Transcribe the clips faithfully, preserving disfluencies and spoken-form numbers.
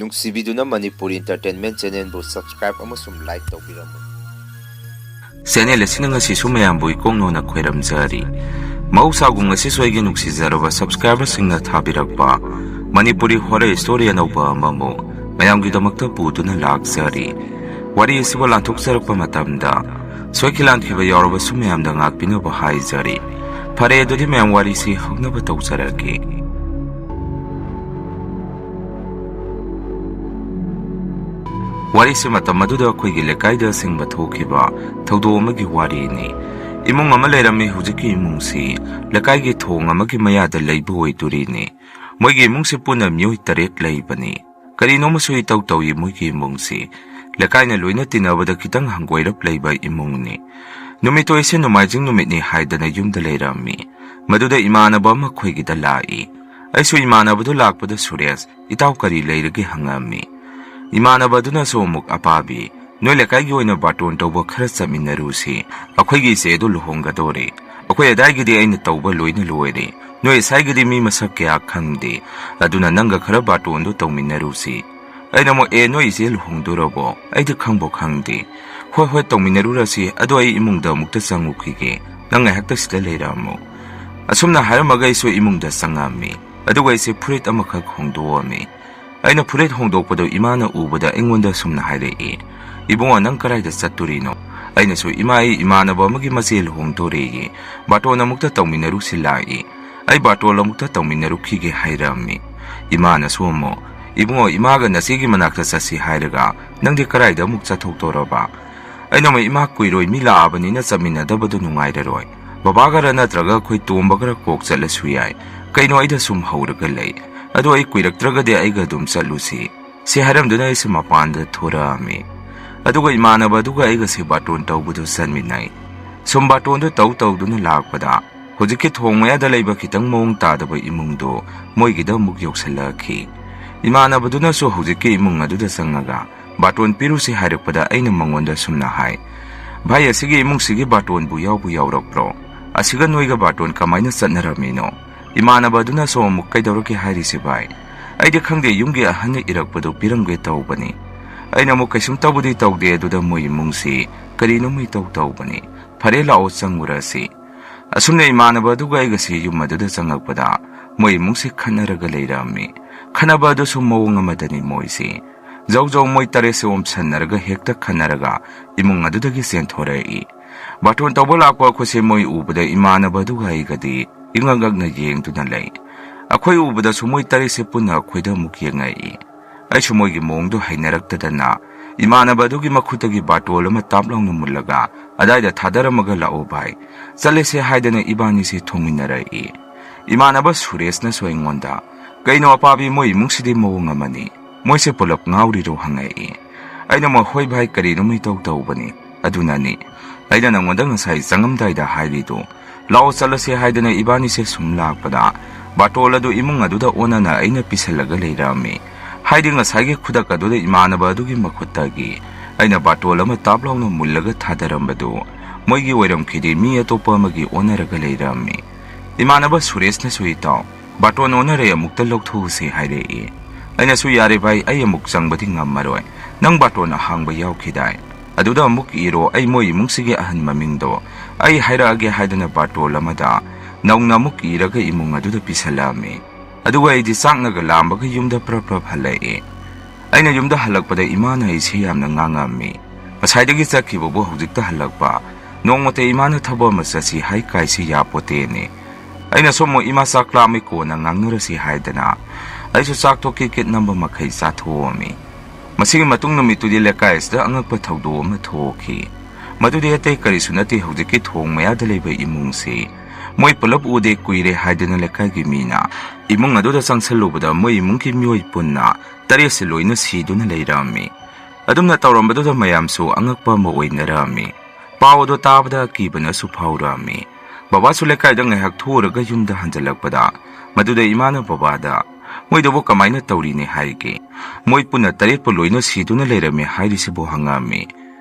ꯅꯨꯡꯁꯤꯕꯤꯗꯨꯅ Manipuri Entertainment Channelꯕꯨ subscribe ꯑꯃꯁꯨꯡ like ꯇꯧꯕꯤꯔꯝꯃꯨ꯫ Channel ꯑꯁꯤꯅ ꯉꯁꯤꯁꯨ ꯃꯌꯥꯝꯕꯨ ꯏꯀꯣꯛ ꯅꯧꯅ ꯈꯣꯏꯔꯝꯖꯔꯤ꯫ ꯃꯍꯧꯁꯥꯒꯨꯝ ꯉꯁꯤꯁꯨ ꯑꯩꯒꯤ ꯅꯨꯡꯁꯤꯖꯔꯕ subscriberꯁꯤꯡꯅ ꯊꯥꯕꯤꯔꯛꯄ ꯃꯅꯤꯄꯨꯔꯤ horror story ꯑꯅꯧꯕ ꯑꯃꯃꯨꯛ ꯃꯌꯥꯝꯒꯤꯗꯃꯛꯇ ꯄꯨꯗꯨꯅ ꯂꯥꯛꯆꯔꯤ꯫ ꯋꯥꯔꯤ ꯑꯁꯤꯕꯨ ꯂꯥꯟꯊꯣꯛꯆꯔꯛꯄ ꯃꯇꯝꯗ ꯁꯣꯏꯈꯤ ꯂꯥꯟꯈꯤꯕ ꯌꯥꯎꯔꯕꯁꯨ ꯃꯌꯥꯝꯗ ꯉꯥꯛꯄꯤꯅꯕ ꯍꯥꯏꯖꯔꯤ꯫ ꯐꯔꯦ, ꯑꯗꯨꯗꯤ ꯃꯌꯥꯝ ꯋꯥꯔꯤꯁꯤ ꯍꯧꯅꯕ ꯇꯧꯖꯔꯒꯦ꯫ ꯋꯥꯔꯤꯁꯤ ꯃꯇꯝ ꯑꯗꯨꯗ ꯑꯩꯈꯣꯏꯒꯤ ꯂꯩꯀꯥꯏꯗ ꯑꯁꯦꯡꯕ ꯊꯣꯛꯈꯤꯕ ꯊꯧꯗꯣꯛ ꯑꯃꯒꯤ ꯋꯥꯔꯤꯅꯤ꯫ ꯏꯃꯨꯡ ꯑꯃ ꯂꯩꯔꯝꯃꯤ꯫ ꯍꯧꯖꯤꯛꯀꯤ ꯏꯃꯨꯡꯁꯤ ꯂꯩꯀꯥꯏꯒꯤ ꯊꯣꯡ ꯑꯃꯒꯤ ꯃꯌꯥꯗ ꯂꯩꯕ ꯑꯣꯏꯗꯣꯔꯤꯅꯤ꯫ ꯃꯣꯏꯒꯤ ꯏꯃꯨꯡꯁꯤ ꯄꯨꯟꯅ ꯃꯤꯑꯣꯏ ꯇꯔꯦꯠ ꯂꯩꯕꯅꯤ꯫ ꯀꯔꯤꯅꯣꯃꯁꯨ ꯏꯇꯧ ꯇꯧꯏ ꯃꯣꯏꯒꯤ ꯏꯃꯨꯡꯁꯤ꯫ ꯂꯩꯀꯥꯏꯅ ꯂꯣꯏꯅ ꯇꯤꯟꯅꯕꯗ ꯈꯤꯇꯪ ꯍꯪꯒꯣꯏꯔꯞ ꯂꯩꯕ ꯏꯃꯨꯡꯅꯤ꯫ ꯅꯨꯃꯤꯠꯇꯣ ꯑꯩꯁꯦ ꯅꯣꯡꯃꯥꯏꯖꯤꯡ ꯅꯨꯃꯤꯠꯅꯤ ꯍꯥꯏꯗꯅ ꯌꯨꯝꯗ ꯂꯩꯔꯝꯃꯤ꯫ ꯃꯗꯨꯗ ꯏꯃꯥꯟꯅꯕ ꯑꯃ ꯑꯩꯈꯣꯏꯒꯤꯗ ꯂꯥꯛꯏ꯫ ꯑꯩꯁꯨ ꯏꯃꯥꯟꯅꯕꯗꯨ ꯂꯥꯛꯄꯗ ꯁꯨꯔꯦꯁ, "ꯏꯇꯥꯎ, ꯀꯔꯤ ꯂꯩꯔꯒꯦ?" ꯍꯪꯉꯝꯃꯤ꯫ ꯏꯃꯥꯟꯅꯕ ꯑꯗꯨꯅꯁꯨ ꯑꯃꯨꯛ, "ꯑꯄꯥꯕꯤ, ꯅꯣꯏ ꯂꯩꯀꯥꯏꯒꯤ ꯑꯣꯏꯅ ꯕꯥꯔꯇꯣꯟ ꯇꯧꯕ ꯈꯔ ꯆꯠꯃꯤꯟꯅꯔꯨꯁꯤ꯫ ꯑꯩꯈꯣꯏꯒꯤ ꯏꯆꯦ ꯑꯗꯨ ꯂꯨꯍꯣꯡꯒꯗꯧꯔꯦ꯫ ꯑꯩꯈꯣꯏ ꯑꯗꯥꯏꯒꯤꯗꯤ ꯑꯩꯅ ꯇꯧꯕ ꯂꯣꯏꯅ ꯂꯣꯏꯔꯦ꯫ ꯅꯣꯏ ꯑꯁꯥꯏꯒꯤꯗꯤ ꯃꯤ ꯃꯁꯛ ꯀꯌꯥ ꯈꯪꯗꯦ꯫ ꯑꯗꯨꯅ ꯅꯪꯒ ꯈꯔ ꯕꯥꯔꯇꯣꯟꯗꯨ ꯇꯧꯃꯤꯟꯅꯔꯨꯁꯤ꯫" ꯑꯩꯅ ꯑꯃꯨꯛ, "ꯑꯦ, ꯅꯣꯏ ꯏꯆꯦ ꯂꯨꯍꯣꯡꯗꯣꯔꯕꯣ? ꯑꯩꯗꯤ ꯈꯪꯕꯨ ꯈꯪꯗꯦ꯫" "ꯍꯣꯏ, ꯍꯣꯏ, ꯇꯧꯃꯤꯟꯅꯔꯨꯔꯁꯤ꯫ ꯑꯗꯣ ꯑꯩ ꯏꯃꯨꯡꯗ ꯑꯃꯨꯛꯇ ꯆꯪꯉꯨꯈꯤꯒꯦ꯫ ꯅꯪ ꯉꯥꯏꯍꯥꯛꯇ ꯁꯤꯗ ꯂꯩꯔꯝꯃꯨ꯫" ꯑꯁꯨꯝꯅ ꯍꯥꯏꯔꯝꯃꯒ ꯑꯩꯁꯨ ꯏꯃꯨꯡꯗ ꯆꯪꯉꯝꯃꯤ꯫ ꯑꯗꯨꯒ ꯑꯩꯁꯦ ꯐꯨꯔꯤꯠ ꯑꯃꯈꯛ ꯍꯣꯡꯗꯣꯛꯑꯝꯃꯤ꯫ ꯑꯩꯅ ꯐꯨꯔꯤꯠ ꯍꯣꯡꯗꯣꯛꯄꯗꯨ ꯏꯃꯥꯅ ꯎꯕꯗ ꯑꯩꯉꯣꯟꯗ ꯑꯁꯨꯝꯅ ꯍꯥꯏꯔꯛꯏ, "ꯏꯕꯨꯡꯉꯣ, ꯅꯪ ꯀꯗꯥꯏꯗ ꯆꯠꯇꯣꯔꯤꯅꯣ?" ꯑꯩꯅꯁꯨ, "ꯏꯃꯥ, ꯑꯩ ꯏꯃꯥꯟꯅꯕ ꯑꯃꯒꯤ ꯃꯆꯦ ꯂꯨꯍꯣꯡꯗꯣꯔꯦꯌꯦ, ꯕꯥꯔꯇꯣꯟ ꯑꯃꯨꯛꯇ ꯇꯧꯃꯤꯟꯅꯔꯨꯁꯤ ꯂꯥꯛꯏ꯫ ꯑꯩ ꯕꯥꯔꯇꯣꯟ ꯑꯃꯨꯛꯇ ꯇꯧꯃꯤꯟꯅꯔꯨꯈꯤꯒꯦ," ꯍꯥꯏꯔꯛꯑꯝꯃꯤ꯫ ꯏꯃꯥꯅꯁꯨ ꯑꯃꯨꯛ, "ꯏꯕꯨꯡꯉꯣ, ꯏꯃꯥꯒ ꯅꯆꯦꯒꯤ ꯃꯅꯥꯛꯇ ꯆꯠꯁꯤ ꯍꯥꯏꯔꯒ ꯅꯪꯗꯤ ꯀꯗꯥꯏꯗ ꯑꯃꯨꯛ ꯆꯠꯊꯣꯛꯇꯣꯔꯕ?" ꯑꯩꯅ ꯑꯃꯨꯛ, "ꯏꯃꯥ, ꯀꯨꯏꯔꯣꯏ, ꯃꯤ ꯂꯥꯛꯑꯕꯅꯤꯅ ꯆꯠꯃꯤꯟꯅꯗꯕꯗꯨ ꯅꯨꯡꯉꯥꯏꯔꯔꯣꯏ꯫ ꯕꯕꯥꯒꯔ ꯅꯠꯇ꯭ꯔꯒ ꯑꯩꯈꯣꯏ ꯇꯣꯝꯕꯒꯔ ꯀꯣꯛ ꯆꯠꯂꯁꯨ ꯌꯥꯏ꯫ ꯀꯩꯅꯣ ꯑꯩꯗ ꯁꯨꯝ ꯍꯧꯔꯒ ꯂꯩ꯫ ꯑꯗꯣ ꯑꯩ ꯀꯨꯏꯔꯛꯇ꯭ꯔꯒꯗꯤ ꯑꯩꯒ ꯑꯗꯨꯝ ꯆꯠꯂꯨꯁꯤ꯫" ꯁꯤ ꯍꯥꯏꯔꯝꯗꯨꯅ ꯑꯩꯁꯦ ꯃꯄꯥꯟꯗ ꯊꯣꯔꯛꯑꯝꯃꯤ꯫ ꯑꯗꯨꯒ ꯏꯃꯥꯟꯅꯕ ꯑꯗꯨꯒ ꯑꯩꯒꯁꯦ ꯕꯥꯔꯇꯣꯟ ꯇꯧꯕꯗꯨ ꯆꯠꯃꯤꯟꯅꯩ꯫ ꯁꯨꯝ ꯕꯥꯔꯇꯣꯟꯗꯨ ꯇꯧ ꯇꯧꯗꯨꯅ ꯂꯥꯛꯄꯗ ꯍꯧꯖꯤꯛꯀꯤ ꯊꯣꯡ ꯃꯌꯥꯗ ꯂꯩꯕ ꯈꯤꯇꯪ ꯃꯑꯣꯡ ꯇꯥꯗꯕ ꯏꯃꯨꯡꯗꯨ ꯃꯣꯏꯒꯤꯗ ꯑꯃꯨꯛ ꯌꯧꯁꯜꯂꯛꯈꯤ꯫ ꯏꯃꯥꯟꯅꯕꯗꯨꯅꯁꯨ ꯍꯧꯖꯤꯛꯀꯤ ꯏꯃꯨꯡ ꯑꯗꯨꯗ ꯆꯪꯉꯒ ꯕꯥꯔꯇꯣꯟ ꯄꯤꯔꯨꯁꯤ ꯍꯥꯏꯔꯛꯄꯗ ꯑꯩꯅ ꯃꯉꯣꯟꯗ ꯁꯨꯝꯅ ꯍꯥꯏ, "ꯚꯥꯏ, ꯑꯁꯤꯒꯤ ꯏꯃꯨꯡꯁꯤꯒꯤ ꯕꯥꯔꯇꯣꯟꯕꯨ ꯌꯥꯎꯕꯨ ꯌꯥꯎꯔꯛꯄ꯭ꯔꯣ? ꯑꯁꯤꯒ ꯅꯣꯏꯒ ꯕꯥꯔꯇꯣꯟ ꯀꯃꯥꯏꯅ ꯆꯠꯅꯔꯝꯃꯤꯅꯣ?" ꯏꯃꯥꯟꯅꯕ ꯑꯗꯨꯅꯁꯨ ꯑꯃꯨꯛ, "ꯀꯩꯗꯧꯔꯒꯦ ꯍꯥꯏꯔꯤꯁꯤ ꯚꯥꯏ? ꯑꯩꯗꯤ ꯈꯪꯗꯦ, ꯌꯨꯝꯒꯤ ꯑꯍꯟꯅ ꯏꯔꯛꯄꯗꯨ ꯄꯤꯔꯝꯒꯦ ꯇꯧꯕꯅꯤ꯫ ꯑꯩꯅ ꯑꯃꯨꯛ ꯀꯩꯁꯨꯝ ꯇꯧꯕꯗꯤ ꯇꯧꯗꯦ, ꯑꯗꯨꯗ ꯃꯣꯏ ꯏꯃꯨꯡꯁꯤ ꯀꯔꯤꯅꯣ ꯃꯩ ꯇꯧ ꯇꯧꯕꯅꯤ꯫ ꯐꯔꯦ, ꯂꯥꯛꯑꯣ ꯆꯪꯉꯨꯔꯁꯤ꯫ ꯑꯁꯨꯝꯅ ꯏꯃꯥꯟꯅꯕ ꯑꯗꯨꯒ ꯑꯩꯒꯁꯤ ꯌꯨꯝ ꯑꯗꯨꯗ ꯆꯪꯉꯛꯄꯗ ꯃꯣꯏ ꯏꯃꯨꯡꯁꯤ ꯈꯠꯅꯔꯒ ꯂꯩꯔꯝꯃꯤ꯫ ꯈꯠꯅꯕ ꯑꯗꯨꯁꯨ ꯃꯑꯣꯡ ꯑꯃꯗꯅꯤ ꯃꯣꯏꯁꯤ꯫ ꯖꯧ ꯖꯧ ꯃꯣꯏ ꯇꯔꯦꯠꯁꯦ ꯑꯣꯝꯁꯟꯅꯔꯒ ꯍꯦꯛꯇ ꯈꯠꯅꯔꯒ ꯏꯃꯨꯡ ꯑꯗꯨꯗꯒꯤ ꯆꯦꯟꯊꯣꯔꯛꯏ꯫ ꯕꯥꯔꯇꯣꯟ ꯇꯧꯕ ꯂꯥꯛꯄ ꯑꯩꯈꯣꯏꯁꯦ ꯃꯣꯏ ꯎꯕꯗ ꯏꯃꯥꯟꯅꯕ ꯑꯗꯨꯒ ꯑꯩꯒꯗꯤ ꯏꯉꯛ ꯉꯛꯅ ꯌꯦꯡꯗꯨꯅ ꯂꯩ꯫ ꯑꯩꯈꯣꯏ ꯎꯕꯗꯁꯨ ꯃꯣꯏ ꯇꯔꯦꯠꯁꯦ ꯄꯨꯟꯅ ꯑꯩꯈꯣꯏꯗ ꯑꯃꯨꯛ ꯌꯦꯡꯉꯛꯏ꯫ ꯑꯩꯁꯨ ꯃꯣꯏꯒꯤ ꯃꯑꯣꯡꯗꯣ ꯍꯩꯅꯔꯛꯇꯗꯅ ꯏꯃꯥꯟꯅꯕ ꯑꯗꯨꯒꯤ ꯃꯈꯨꯠꯇꯒꯤ ꯕꯥꯔꯇꯣꯟ ꯑꯃ ꯇꯥꯞ ꯂꯥꯎꯅ ꯃꯨꯜꯂꯒ ꯑꯗꯥꯏꯗ ꯊꯥꯗꯔꯝꯃꯒ, "ꯂꯥꯛꯑꯣ ꯚꯥꯏ, ꯆꯠꯂꯁꯦ" ꯍꯥꯏꯗꯅ ꯏꯕꯥꯅꯤꯁꯦ ꯊꯣꯡꯃꯤꯟꯅꯔꯛꯏ꯫ ꯏꯃꯥꯟꯅꯕ ꯁꯨꯔꯦꯁꯅꯁꯨ ꯑꯩꯉꯣꯟꯗ, "ꯀꯩꯅꯣ ꯑꯄꯥꯕꯤ, ꯃꯣꯏ ꯏꯃꯨꯡꯁꯤꯗꯤ ꯃꯑꯣꯡ ꯑꯃꯅꯤ, ꯃꯣꯏꯁꯦ ꯄꯨꯂꯞ ꯉꯥꯎꯔꯤꯔꯣ?" ꯍꯪꯉꯛꯏ꯫ ꯑꯩꯅ ꯑꯃꯨꯛ, "ꯍꯣꯏ ꯚꯥꯏ, ꯀꯔꯤꯅꯣ ꯃꯩꯇꯧ ꯇꯧꯕꯅꯤ, ꯑꯗꯨꯅꯅꯤ ꯑꯩꯅ ꯅꯪꯉꯣꯟꯗ ꯉꯁꯥꯏ ꯆꯪꯉꯝꯗꯥꯏꯗ ꯍꯥꯏꯔꯤꯗꯨ꯫ ꯂꯥꯛꯑꯣ ꯆꯠꯂꯁꯦ" ꯍꯥꯏꯗꯅ ꯏꯕꯥꯅꯤꯁꯦ ꯁꯨꯝ ꯂꯥꯛꯄꯗ ꯕꯥꯔꯇꯣꯟ ꯑꯗꯨ ꯏꯃꯨꯡ ꯑꯗꯨꯗ ꯑꯣꯟꯅꯅ ꯑꯩꯅ ꯄꯤꯁꯜꯂꯒ ꯂꯩꯔꯝꯃꯤ꯫ ꯍꯥꯏꯗꯤ ꯉꯁꯥꯏꯒꯤ ꯈꯨꯗꯛ ꯑꯗꯨꯗ ꯏꯃꯥꯟꯅꯕ ꯑꯗꯨꯒꯤ ꯃꯈꯨꯠꯇꯒꯤ ꯑꯩꯅ ꯕꯥꯔꯇꯣꯟ ꯑꯃ ꯇꯥꯞ ꯂꯥꯎꯅ ꯃꯨꯜꯂꯒ ꯊꯥꯗꯔꯝꯕꯗꯨ ꯃꯣꯏꯒꯤ ꯑꯣꯏꯔꯝꯈꯤꯗꯦ, ꯃꯤ ꯑꯇꯣꯞꯄ ꯑꯃꯒꯤ ꯑꯣꯟꯅꯔꯒ ꯂꯩꯔꯝꯃꯤ꯫ ꯏꯃꯥꯟꯅꯕ ꯁꯨꯔꯦꯁꯅꯁꯨ, "ꯏꯇꯥꯎ, ꯕꯥꯔꯇꯣꯟ ꯑꯣꯟꯅꯔꯦ, ꯑꯃꯨꯛꯇ ꯂꯧꯊꯣꯛꯎꯁꯤ" ꯍꯥꯏꯔꯛꯏ꯫ ꯑꯩꯅꯁꯨ, "ꯌꯥꯔꯦ ꯚꯥꯏ, ꯑꯩ ꯑꯃꯨꯛ ꯆꯪꯕꯗꯤ ꯉꯝꯃꯔꯣꯏ, ꯅꯪ ꯕꯥꯔꯇꯣꯟ ꯑꯍꯥꯡꯕ ꯌꯥꯎꯈꯤꯗꯥꯏ? ꯑꯗꯨꯗ ꯑꯃꯨꯛ ꯏꯔꯣ, ꯑꯩ ꯃꯣꯏ ꯏꯃꯨꯡꯁꯤꯒꯤ ꯑꯍꯟ ꯃꯃꯤꯡꯗꯣ ꯑꯩ ꯍꯥꯏꯔꯛꯑꯒꯦ" ꯍꯥꯏꯗꯅ ꯕꯥꯔꯇꯣꯟ ꯑꯃꯗ ꯅꯧꯅ ꯑꯃꯨꯛ ꯏꯔꯒ ꯏꯃꯨꯡ ꯑꯗꯨꯗ ꯄꯤꯁꯜꯂꯛꯑꯝꯃꯤ꯫ ꯑꯗꯨꯒ ꯑꯩꯗꯤ ꯆꯥꯛꯅꯒ ꯂꯥꯝꯕꯒ ꯌꯨꯝꯗ ꯄ꯭ꯔꯞ ꯄ꯭ꯔꯞ ꯍꯜꯂꯛꯏ꯫ ꯑꯩꯅ ꯌꯨꯝꯗ ꯍꯜꯂꯛꯄꯗ ꯏꯃꯥꯅ ꯑꯩꯁꯦ ꯌꯥꯝꯅ ꯉꯥꯡꯉꯝꯃꯤ꯫ "ꯉꯁꯥꯏꯗꯒꯤ ꯆꯠꯈꯤꯕꯕꯨ ꯍꯧꯖꯤꯛꯇ ꯍꯜꯂꯛꯄ? ꯅꯣꯡꯃꯇ ꯏꯃꯥꯅ ꯊꯕꯛ ꯑꯃ ꯆꯠꯁꯤ ꯍꯥꯏ ꯀꯥꯏꯁꯤ ꯌꯥꯄꯣꯠꯇꯦꯅꯦ?" ꯑꯩꯅꯁꯨ ꯑꯃꯨꯛ, "ꯏꯃꯥ, ꯆꯥꯛ ꯂꯥꯝꯃꯤ, ꯀꯣꯟꯅ ꯉꯥꯡꯅꯔꯁꯤ" ꯍꯥꯏꯗꯅ ꯑꯩꯁꯨ ꯆꯥꯛꯇꯣ ꯀꯤꯠ ꯀꯤꯠ ꯅꯝꯕ ꯃꯈꯩ ꯆꯥꯊꯣꯛꯑꯝꯃꯤ꯫ ꯃꯁꯤꯒꯤ ꯃꯇꯨꯡ ꯅꯨꯃꯤꯠꯇꯨꯗꯤ ꯂꯩꯀꯥꯏ ꯑꯁꯤꯗ ꯑꯉꯛꯄ ꯊꯧꯗꯣꯛ ꯑꯃ ꯊꯣꯛꯈꯤ꯫ ꯃꯗꯨꯗꯤ ꯑꯇꯩ ꯀꯔꯤꯁꯨ ꯅꯠꯇꯦ, ꯍꯧꯖꯤꯛꯀꯤ ꯊꯣꯡ ꯃꯌꯥꯗ ꯂꯩꯕ ꯏꯃꯨꯡꯁꯤ ꯃꯣꯏ ꯄꯨꯂꯞ ꯎꯗꯦ ꯀꯨꯏꯔꯦ ꯍꯥꯏꯗꯅ ꯂꯩꯀꯥꯏꯒꯤ ꯃꯤꯅ ꯏꯃꯨꯡ ꯑꯗꯨꯗ ꯆꯪꯁꯜꯂꯨꯕꯗ ꯃꯣꯏ ꯏꯃꯨꯡꯒꯤ ꯃꯤꯑꯣꯏ ꯄꯨꯟꯅ ꯇꯔꯦꯠꯁꯤ ꯂꯣꯏꯅ ꯁꯤꯗꯨꯅ ꯂꯩꯔꯝꯃꯤ꯫ ꯑꯗꯨꯝꯅ ꯇꯧꯔꯝꯕꯗꯨꯗ ꯃꯌꯥꯝꯁꯨ ꯑꯉꯛꯄ ꯑꯃ ꯑꯣꯏꯅꯔꯝꯃꯤ꯫ ꯄꯥꯎ ꯑꯗꯨ ꯇꯥꯕꯗ ꯑꯀꯤꯕꯅꯁꯨ ꯐꯥꯎꯔꯝꯃꯤ꯫ ꯕꯕꯥꯁꯨ ꯂꯩꯀꯥꯏꯗ ꯉꯥꯏꯍꯥꯛ ꯊꯣꯛꯎꯔꯒ ꯌꯨꯝꯗ ꯍꯟꯖꯜꯂꯛꯄꯗ, ꯃꯗꯨꯗ ꯏꯃꯥꯅ ꯕꯕꯥꯗ, "ꯃꯣꯏꯗꯨꯕꯨ ꯀꯃꯥꯏꯅ ꯇꯧꯔꯤꯅꯦ ꯍꯥꯏꯒꯦ? ꯃꯣꯏ ꯄꯨꯟꯅ ꯇꯔꯦꯠꯄꯨ ꯂꯣꯏꯅ ꯁꯤꯗꯨꯅ ꯂꯩꯔꯝꯃꯦ" ꯍꯥꯏꯔꯤꯁꯤꯕꯨ ꯍꯪꯉꯛꯑꯝꯃꯤ꯫